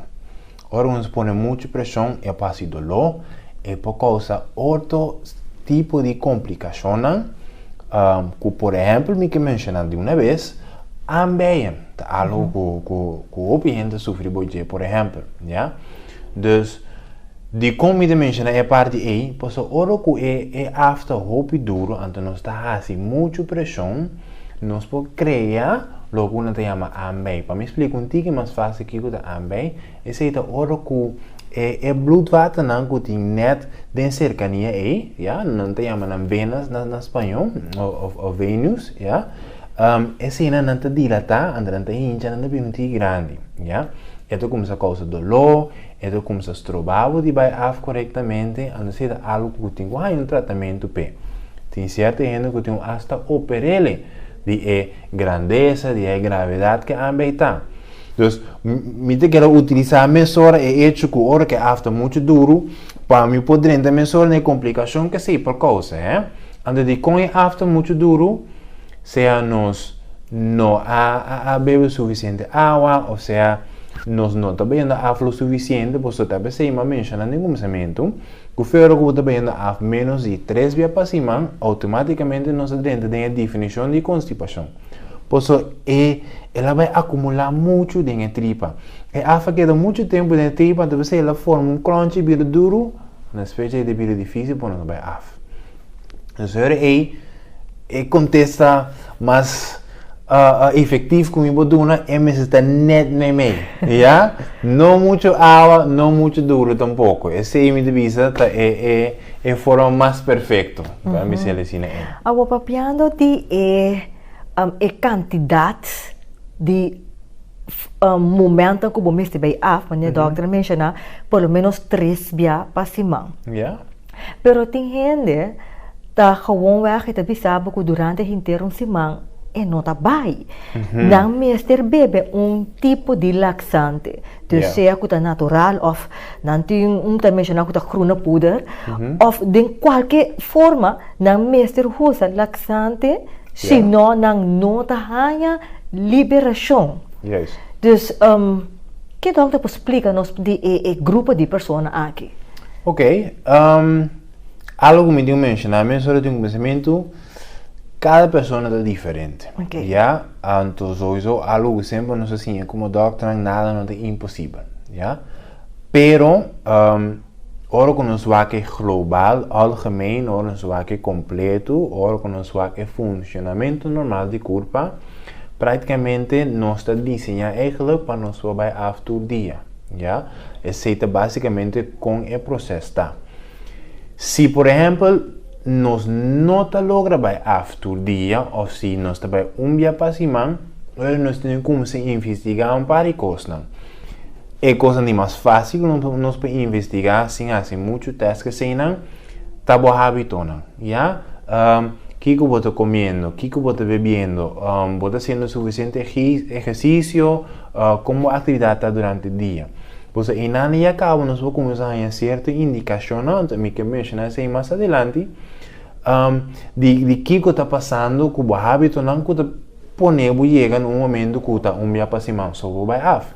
Ora ku nos pone muchu preshon e por hasi doló, e por kousa otro tipo di komplikashonnan, ku por ehèmpel mi ke menshoná di una bes, aanbijen ta algu ku ku ku hopi hende ta sufri bo dje por ehèmpel, ya. Dus, dikon mi ta menshoná e parti ei? Pasobra ora ku e e af ta hopi duru anto nos ta hasi muchu preshon, nos por krea loke ku nan ta yama aanbei. Pa mi splika un tiki mas fásil kiko ta aanbei, esei ta ora ku e e bloedvatennan ku tin nèt den serkania ei, ya, nan ta yama nan venas na na spañó òf òf venus, ya, eseinan nan ta dilatá anto nan ta hincha nan ta bira un tiki grandi, ya. E ta kuminsá kousa doló, e ta kuminsá stroba bo di bai af korektamente, anto esei ta algu ku tin ku haña un tratamentu p'e. Tin sierto hende ku tin ku asta oper'el di e grandesa, di e gravedat ku ambei ta. Dus, mi ta kere utilisá mesora e echo ku ora ku e af ta muchu duru, pa mi por drenta mesora na e komplikashon ku esei por kousa, hè. Anto dikon e af ta muchu duru? Sea nos no a a bebe sufisiente awa of sea nos no ta beyendo af lo sufisiente, pasobra ta p'esei mi a menshoná den kuminsamentu ku fe ora ku bo ta beyendo af ménos di tres bia pa siman, outomátikamente nos ta drenta den e definishon di konstipashon. Pasobra e el a bai akumulá muchu den e tripa. E af a keda muchu tempu den e tripa, anto p'esei el a forma un klònchi bira duru, na es fecha ei ta bira difísil pa nos bai af. Dus ora ei e kontesta mas efektief ku mi por duna e mester ta nèt meimei, ya. No muchu awa, no muchu duru tampoko. Esei mi ta bisa ta e e e forma mas perfekto pa mi bisa asina ei. Awor papiando di e e kantidat di momento ku bo mester bai af, manera dòkter a menshoná, por lo ménos tres bia pa siman. Ya. Pero tin hende ta gewoonweg e ta bisa bo ku durante henter un siman e no ta bai. Nan mester bebe un tipo di laksante, dus sea ku ta natural òf nan tin un ta menshoná ku ta groene poeder òf den kualke forma nan mester usa laksante si no nan no ta haña liberashon. Dus ke dòkter por splika nos di e grupo di persona aki? Ok, algo ku mi tin ku menshoná mesora tin un pensamentu, kada persona ta diferente. Ok. Ya, anto souiso algo ku semper nos a siña komo dòkternan, nada no ta imposibel, ya. Pero, ora ku nos wak e global, algemeen, ora nos wak e kompletu, ora ku nos wak e funshonamentu normal di kurpa, praktikamente nos ta diseñá eigentlik pa nos por bai af tur dia. Ya, esei ta básicamente kon e proses ta. Si por ehèmpel nos no ta logra bai af tur dia òf si nos ta bai un bia pa siman, ora nos tin ku kuminsá investigá un par di kosnan. E kosnan di mas fásil ku nos por investigá sin hasi muchu tèst ku eseinan ta bo hábitonan, ya. Kiko bo ta komiendo, kiko bo ta bebiendo, bo ta hasiendo sufisiente ehersisio, Kon bo aktividat ta durante dia? Pasobra einan ya kaba nos por kuminsá haña sierto indikashonnan, anto mi ke menshoná esei mas adelanti, di di kiko ta pasando ku bo hábitonan ku ta pone bo yega na un momento ku ta un bia pa siman so bo bai af.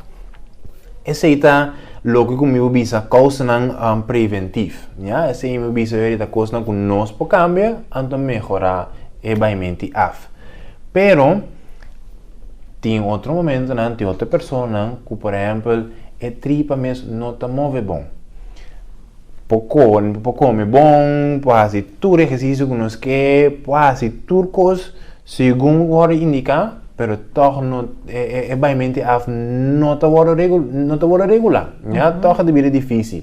Esei ta loke ku mi por bisa kousanan preventif, ya. Esei mi por bisa hoy ta kosnan ku nos por kambia anto mehorá e baimenti af. Pero. Tin otro momentonan, tin otro personanan ku por ehèmpel e tripa mes no ta move bon. Por kome, por kome bon, por hasi tur ehersisio ku nos ke, por hasi tur kos segun wòrdu indiká, pero tòg no e e baimente af no ta wòrdu regu no ta wòrdu regulá, ya, tòg a ta bira difísil.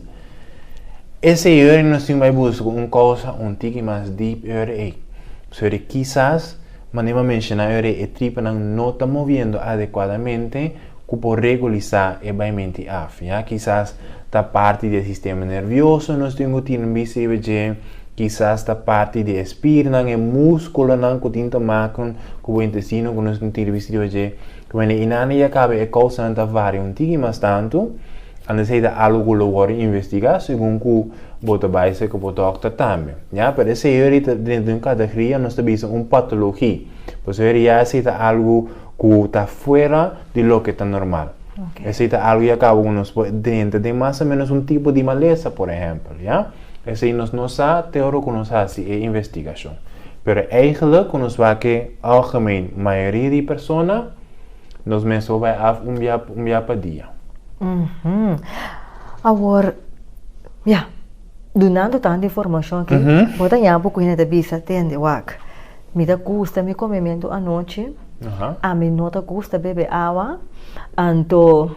Esei ora nos tin bai buska un kousa un tiki mas dip e ora ei. Pasobra kisas. Manera mi a menshoná ora e tripanan no ta moviendo adekuadamente ku por regulisá e baimenti af. Ya, kisas ta parti di e sistema nervioso nos tin ku tin un bista riba dje, kisas ta parti di e spirnan, e múskulonan ku tin ta maken ku bo intestino ku nos tin tin bista riba dje. Ku manera inana ya kaba e kousanan ta varia un tiki mas tantu. Anto esei ta algu ku lo wòrdu investigá segun ku bo ta bai serka bo dòkter tambe. Ya, pero esei yori ta dentro di un kategoria nos ta bisa un patologi. Pasobra ya esei ta algu ku ta fuera di loke ta normal. Esei ta algu ya kaba ku nos por drenta den mas o ménos un tipo di malesa, por ehèmpel, ya. Esei nos no sa te ora ku nos hasi e investigashon. Pero eigentlik ku nos wak e algemeen mayoria di persona, nos mes por bai af un bia un bia pa dia. Awor, ya, dunando tantu informashon aki, bo ta ña bo ku hende ta bisa, tende, wak, mi ta gusta mi komementu anochi, ami no ta gusta bebe awa, anto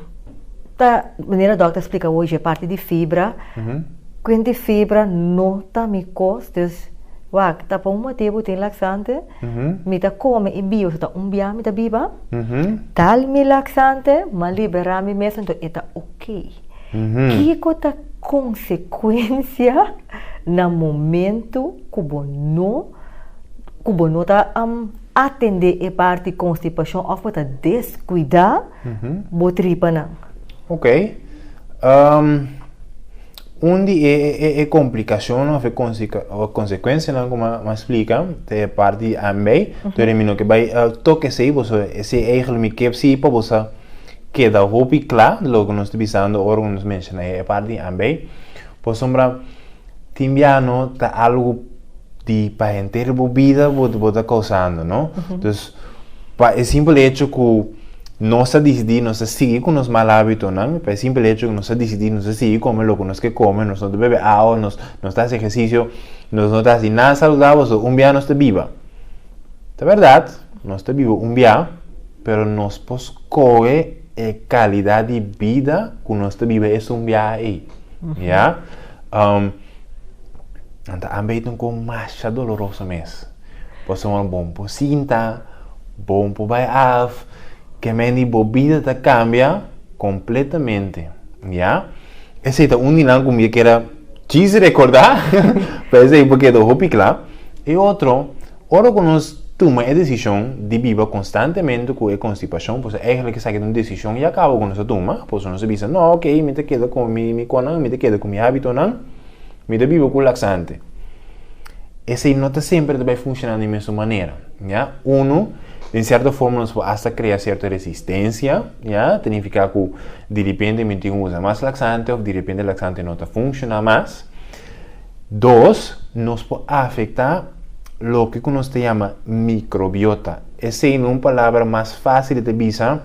ta manera dòkter a splika hoy e parti di fibra, kuenti fibra no ta mi kos, dus wak, ta pa un motibu tin laksante, Mi ta kome i biba, so ta un bia mi ta biba. Tal mi laksante, m'a liberá mi mes, anto e ta oké. Kiko ta konsekuensia na momentu ku bo no ku bo no ta atendé e parti konstipashon òf bo ta deskuidá bo tripanan? Oké. Un di e e komplikashonnan òf e konsekuensianan ku mi a splika ta e parti di ambei. Pero mi no ke bai toka esei pasobra esei eigentlik mi ke si pa bo sa keda hopi kla di loke nos ta bisando ora ku nos menshona e parti di ambei. Pasobra tin bia no ta algu di pa henter bo bida bo ta kousando no. Dus pa e simpel hecho ku nos a disidí nos ta sigui ku nos mal hábitonan, pa e simpel hecho ku nos a disidí nos ta sigui kome loke nos ke kome, nos no ta bebe awa, nos no ta hasi ehersisio, nos no ta hasi nada saludabel, so un bia nos ta biba. Ta bèrdat, nos ta biba un bia, pero nos por skohe e kalidat di bida ku nos ta biba esun bia ei, ya. Nan ta ambei ta un kos masha doloroso mes. Pasobra bon por sinta, bon por bai af, ke men di bo bida ta kambia kompletamente, ya. Esei ta un di nan ku mi a keda djis rekordá, pa esei por keda hopi kla. E otro, ora ku nos tuma e desishon di biba konstantemente ku e konstipashon, pasobra eigentlik esaki ta un desishon ya kaba ku nos a tuma, pasobra nos a bisa, no, okey, mi ta keda ku mi konan, mi ta keda ku mi hábitonan. Mi ta biba ku laksante. Esei no ta semper ta bai funshoná di mesun manera, ya. Unu, den sierto forma nos por asta krea sierto resistensia, ya, ta nifiká ku diripente mi tin ku usa mas laksante òf diripente laksante no ta funshoná mas. Dos, nos por afektá loke ku nos ta yama mikrobiota. Esei na un palabra mas fásil ta bisa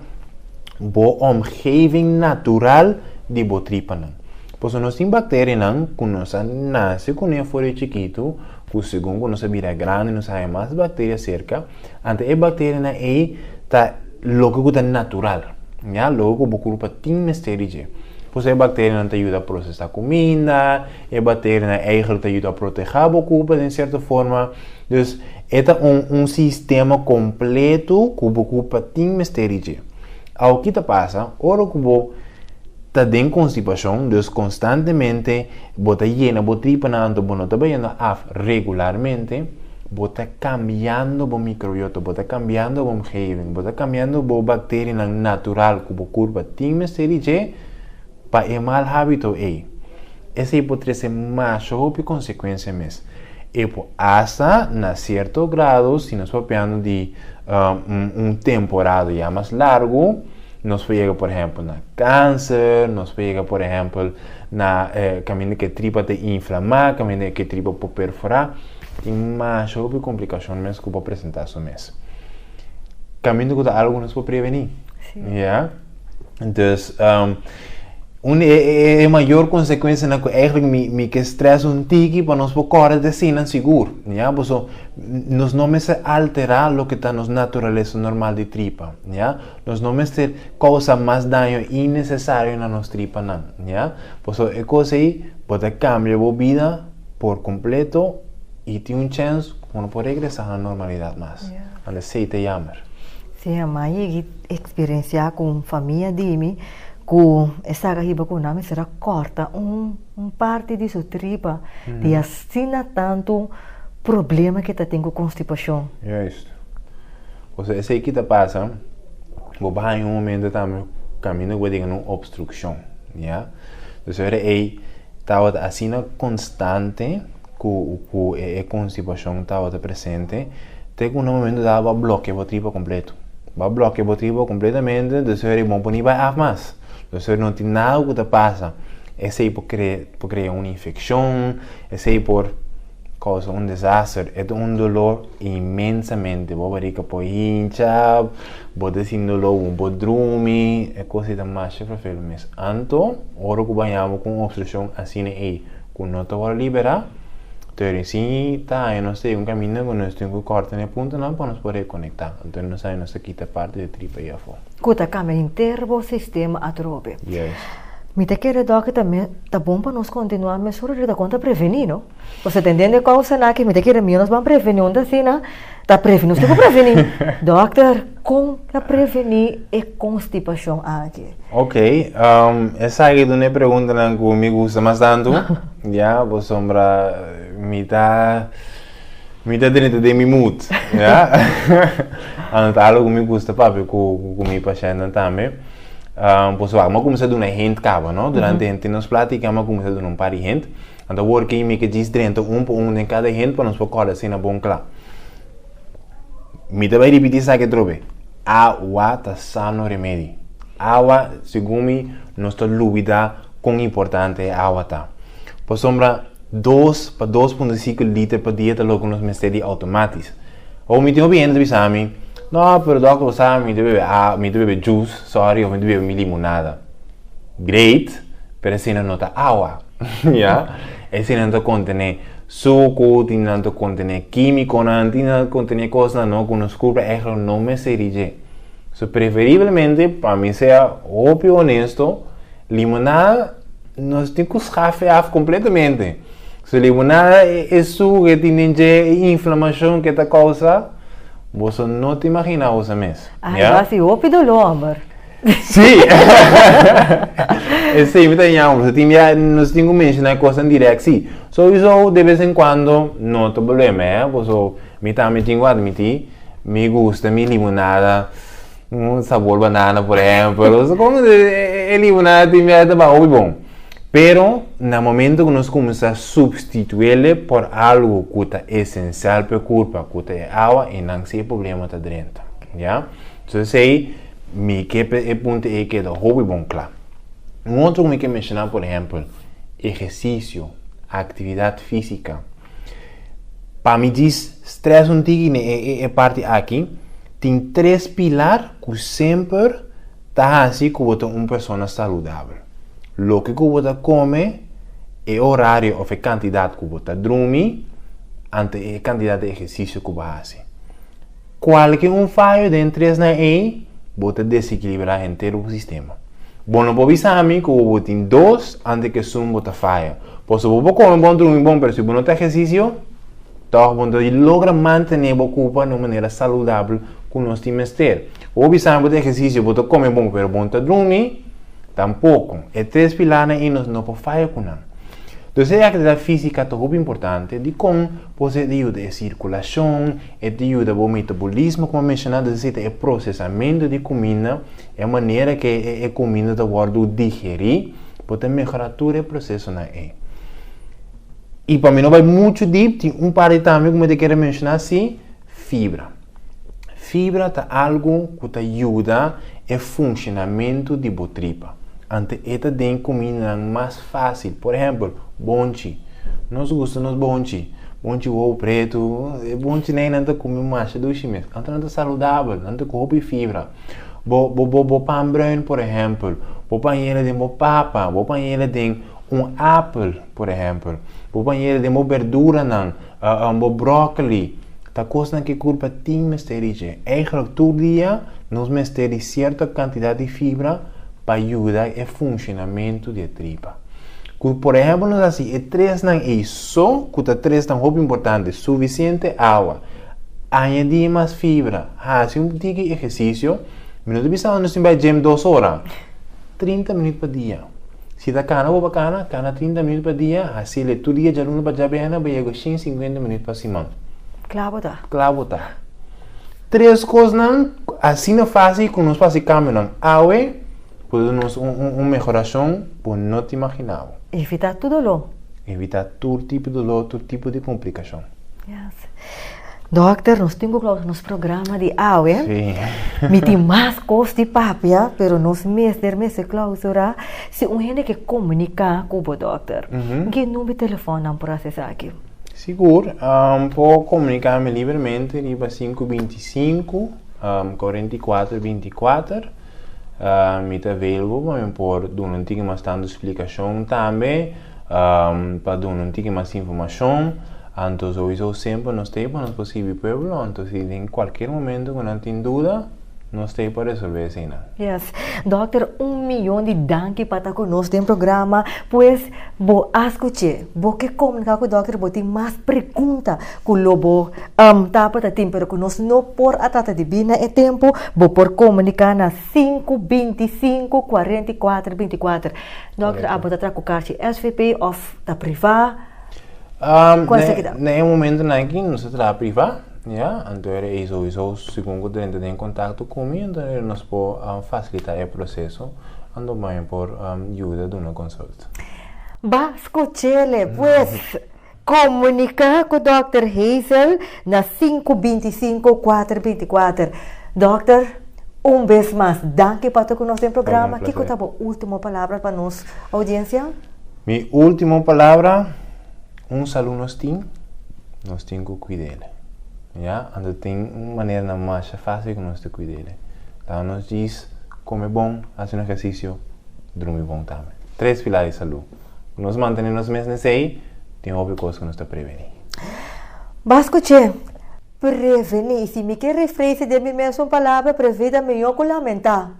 bo omgeving natural di bo tripanan. Pasobra nos tin bakterianan ku nos a nase kuné for di chikitu, ku segun ku nos a bira grandi nos a haña mas bakteria serka, anto e bakterianan ei ta loke ku ta natural, ya, loke ku bo kurpa tin mester di dje. Pasobra e bakterianan ta yuda prosesá kuminda, e bakterianan eigentlik ta yuda protehá bo kurpa den sierto forma. Dus e ta un un sistema kompleto ku bo kurpa tin mester di dje. Awor ki ta pasa ora ku bo ta den konstipashon, dus konstantemente bo ta yena bo tripanan anto bo no ta bayendo af regularmente, bo ta kambiando bo mikrobiota, bo ta kambiando bo omgeving, bo ta kambiando bo bakterianan natural ku bo kurpa tin mester di dje pa e mal hábito ei. Esei por trese masha hopi konsekuensia mes. E por asta na sierto grado, si nos papiando di un temporada ya mas largu, Nos por yega por ehempel na kanser, nos por yega por ehempel na kaminda ku e tripa ta inflamá, kaminda ku e tripa por perforá. Tin masha hopi komplikashon mes ku por presentá su mes. Kaminda ku ta algu ku nos por prevení. Ya. Dus un di e mayor konsekuensianan ku eigentlik mi mi ke strès un tiki pa nos por kòrda ta eseinan sigur. Ya, pasobra nos no mester alterá loke ta nos naturalesa normal di tripa. Ya. Nos no mester kousa mas daño innesesario na nos tripanan, ya. Pasobra e kos ei bo ta kambia bo bida por kompleto i tin un chèns ku bo no por regresá na normalidat mas. Anto esei ta yammer. Sí, a yegi eksperensiá ku un famia di mi ku e saka hiba ku nan mester a kòrta un un parti di su tripa di asina tantu problema ku e ta tin ku konstipashon. Juist. Pasobra esei ki ta pasa, bo por haña un momento tambe kaminda ku bo tin un obstrukshon. Ya. Dus ora ei tabata asina konstante ku ku e konstipashon tabata presente te ku na momento dado bo a blòkia bo tripa kompleto. Bo a blòkia bo tripa kompletamente, dus ora ei bo no por ni bai af mas. Dus ora no tin nada ku ta pasa. Esei por krea por krea un infekshon, esei por kousa un desaster. E ta un dolor inmensamente. Bo barika por hincha, bo ta sinti dolor, bo no por drumi. E kos ei ta masha vervelend mes. Anto, ora ku bo haña bo ku un obstrukshon asina ei ku no ta wòrdu liberá, Tori si ta haña nos ta yega un kaminda ku nos tin ku kòrta na e puntonan pa nos por rekonektá. Anto nos haña nos ta kita parti di e tripa ei afó. Ku ta kambia henter bo sistema atrobe. Yes. Mi ta kere dòkter tambe ta bon pa nos kontinuá mesora riba kon ta prevení no. Pasobra tendendo e kousanan aki mi ta kere mihó nos ban prevení un ta asina ta prevení nos tin ku prevení. Dòkter kon ta prevení e konstipashon aki? Ok, esaki ta un e preguntanan ku mi gusta mas tantu, ya, pasobra mi ta mi ta drenta den mi mood, ya. Anto ta algu ku mi gusta papia ku ku mi pashèntnan tambe. Pasobra mi a kuminsá duna hint kaba, no, durante henter nos plátika mi a kuminsá duna un par di hint. Anto awor ki mi ke djis drenta un pa un den kada hint pa nos por kòrda asina bon kla. Mi ta bai ripití esaki atrobe, awa ta sano remedi. Awa, segun mi, nos ta lubidá kon importante e awa ta. Pasobra dos pa 2.5 liter pa dia ta loke nos mester di outomatis. Awor mi tin hopi hende ta bisa mi, No, pero dòkter bo sa mi ta bebe awa, mi ta bebe juice, sorry, of mi ta bebe mi limonada. Great, pero esei no ta awa. Ya, eseinan ta kontené suku, tin nan ta kontené kímikonan, tin nan ta kontené kosnan no ku nos kurpa ègentlik no mester di dje. So preferiblemente, pa mi sea hopi honesto, limonada nos tin ku skaf e af kompletamente. So limonada e suku ke tin den dje, e inflamashon ke ta kousa, boso no ta imaginá boso mes. Ai, bo hasi hopi doló, hòmber. Sí. Esei mi ta ñama, nos tin bia, nos tin ku menshoná e kosnan dirèkt, sí. Souiso de bes en kuando no ta problema, eh, paso mi tambe tin ku atmití mi gusta mi limonada un sabor banana por ehèmpel, o kon e limonada tin bia ta hopi bon. Pero na momento ku nos kuminsá supstituele por algu ku ta esensial pa e kurpa, ku ta e awa, einan sí e problema ta drenta, ya. Entonces esei mi ke pa e punto ei keda hopi bon kla. Un otro ku mi ke menshoná por ehèmpel, ehersisio, aktividat físika. Pa mi djis strès un tiki na e parti aki, tin tres pilar ku semper ta hasi ku bo ta un persona saludabel. Loke ku bo ta kome, e orario òf e kantidat ku bo ta drumi, anto e kantidat di ehersisio ku bo hasi. Kualke un fayo den tresnan ei, bo ta desekilibrá henter bo sistema. Bo no por bisa mi ku bo tin dos antes ku esun bo ta faya. Pasobra bo por kome bon, drumi bon, pero si bo no ta ehersisio, tòg bo no ta logra mantené bo kurpa na un manera saludabel ku nos tin mester. Bo por bisa mi bo ta ehersisio, bo ta kome bon, pero bo no ta drumi, tampoko. E tres pilarnan ei nos no por faya ku nan. Entonces e aktividat físika ta hopi importante. Dikon? Pues e ta yuda e sirkulashon, e ta yuda bo metabolismo komo a menshoná, es desir ta e prosesamentu di kuminda, e manera ke e kuminda ta wòrdu digerí, bo ta mehorá tur e prosesonan ei. I pa mi no bai muchu dip, tin un parti tambe ku mi ta kere menshoná si, fibra. Fibra ta algu ku ta yuda e funshonamentu di bo tripa. Anto e ta den kumindanan mas fásil. Por ehèmpel, bonchi. Nos gusta nos bonchi. Bonchi wou pretu. E bonchinan ei nan ta kume masha dushi mes. Anto nan ta saludabel, nan ta ku hopi fibra. Bo bo bo bo pan bruin por ehèmpel, bo por hañ'el den bo papa, bo por hañ'el den un apel por ehèmpel, bo por hañ'el den bo berduranan, bo bròkoli. Ta kosnan ku e kurpa tin mester di dje. Eigenlijk tur dia nos mester di sierto kantidat di fibra pa yuda e funshonamentu di e tripa. Ku por ehèmpel nos hasi e tresnan ei so, ku ta tresnan hopi importante, sufisiente awa, añadí mas fibra, hasi un tiki ehersisio, mi no ta bisa nos tin bai gym dos ora, 30 minüt pa dia. Si ta kana bo pa kana, kana 30 minüt pa dia, hasiel e tur dia djaluna pa djabièrnè bo yega 150 minüt pa siman. Kla bo ta. Kla bo ta. Tres kosnan asina fásil ku nos por hasi kambionan awe. Por duna nos un un un mehorashon bo no ta imaginá bo. Evitá tur doló. Evitá tur tipo di doló, tur tipo di komplikashon. Yes. Dòkter, nos tin ku klousa nos programa di awe. Sí. Mi tin mas kos di papia, pero nos mester mester klousurá. Si un hende ke komuniká ku bo, dòkter, ke number di telefòn nan por hasi esaki? Sigur. Por komuniká mi libremente riba 525 44 24. Mi ta available pa mi por duna un tiki mas tantu splikashon tambe, pa duna un tiki mas informashon. Anto souiso semper nos ta ei pa nos por sirbi pueblo, anto si den kualkier momento ku nan tin duda, nos ta ei pa resolve eseinan. Yes. Dòkter, un miyon di danki pa ta ku nos den programa. Pues, bo a skuch'é, bo ke komuniká ku dòkter, bo tin mas pregunta ku lo bo tabata tin pero ku nos no por a trata di bin na e tempu, bo por komuniká na sinku 25 44 24. Dòkter, abo ta traha ku karchi SVP òf ta privá? Kual esaki ta? Na e momentunan aki nos ta traha privá, ya, anto era ei souiso segun ku ta drenta den kontakto ku mi anto era nos por fasilitá e proseso anto pa mi por yuda duna konsult. Ba skuch'ele pues! Komuniká ku Dòkter Hazel na sinku 25 kuater 24. Dòkter, un bes mas danki pa ta ku nos den programa. Kiko ta bo último palabra pa nos oudiensia? Mi último palabra, un salú nos tin, nos tin ku kuid'el. Ya, anto tin un maneranan masha fásil ku nos ta kuid'el. Laga nos djis kome bon, hasi un ehersisio, drumi bon tambe. Tres pilar di salú. Ku nos mantené nos mes nesei, tin hopi kos ku nos ta prevení. Ba skuch'é, prevení. I si mi ke refrese den mi mesun palabra, prevení ta mihó ku lamentá.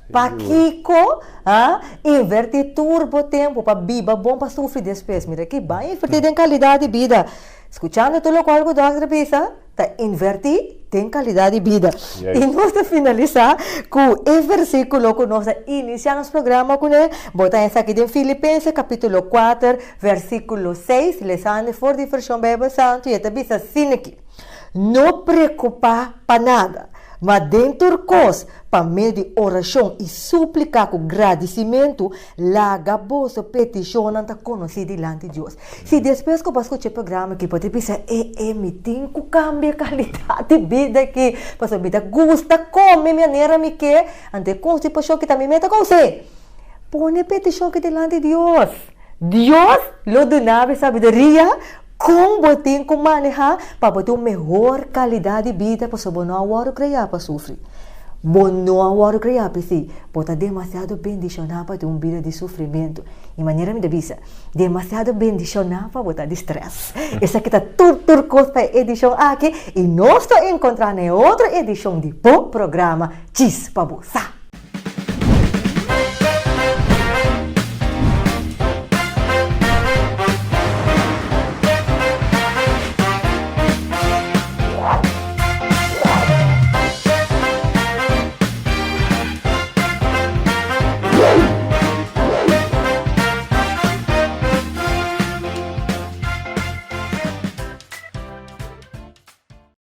Pakiko, ha, invertí tur bo tempu pa biba bon pa sufri despues? Mira aki, ban invertí den kalidat di bida. Skuchando tur lokual ku dòkter a bisa, ta invertí den kalidat di bida. I nos ta finalisá ku e versíkulo ku nos a inisiá nos programa kuné. Bo ta esaki den Filipenses kapítulo kuater, versíkulo seis, lesando for di Vershon Beibel Santu, i e ta bisa asin'aki, No preokupá pa nada, ma den tur kos, Pa medio di orashon i súplika ku gradisimentu, laga boso petishonnan ta konosí dilanti Dios. Si despues ku bo a skucha e programa aki bo ta bisa, E e, mi tin ku kambia e kalidat di bida aki, pasobra mi ta gusta kome manera mi ke, anto e konstipashon aki ta mi meta konsé. Pone e petishon aki dilanti Dios. Dios lo duna bo e sabiduria kon bo tin ku manehá pa bo tin un mehor kalidat di bida pasobra bo no a wòrdu kreá pa sufri. Bo no a wòrdu kreá p'esei. Bo ta demasiado bendishoná pa tin un bida di sufrimentu. I manera mi ta bisa, demasiado bendishoná pa bo ta di strès. Esaki ta tur tur kos pa e edishon aki i nos ta enkontrá na e otro edishon di bo programa Djis pa Bo Sa.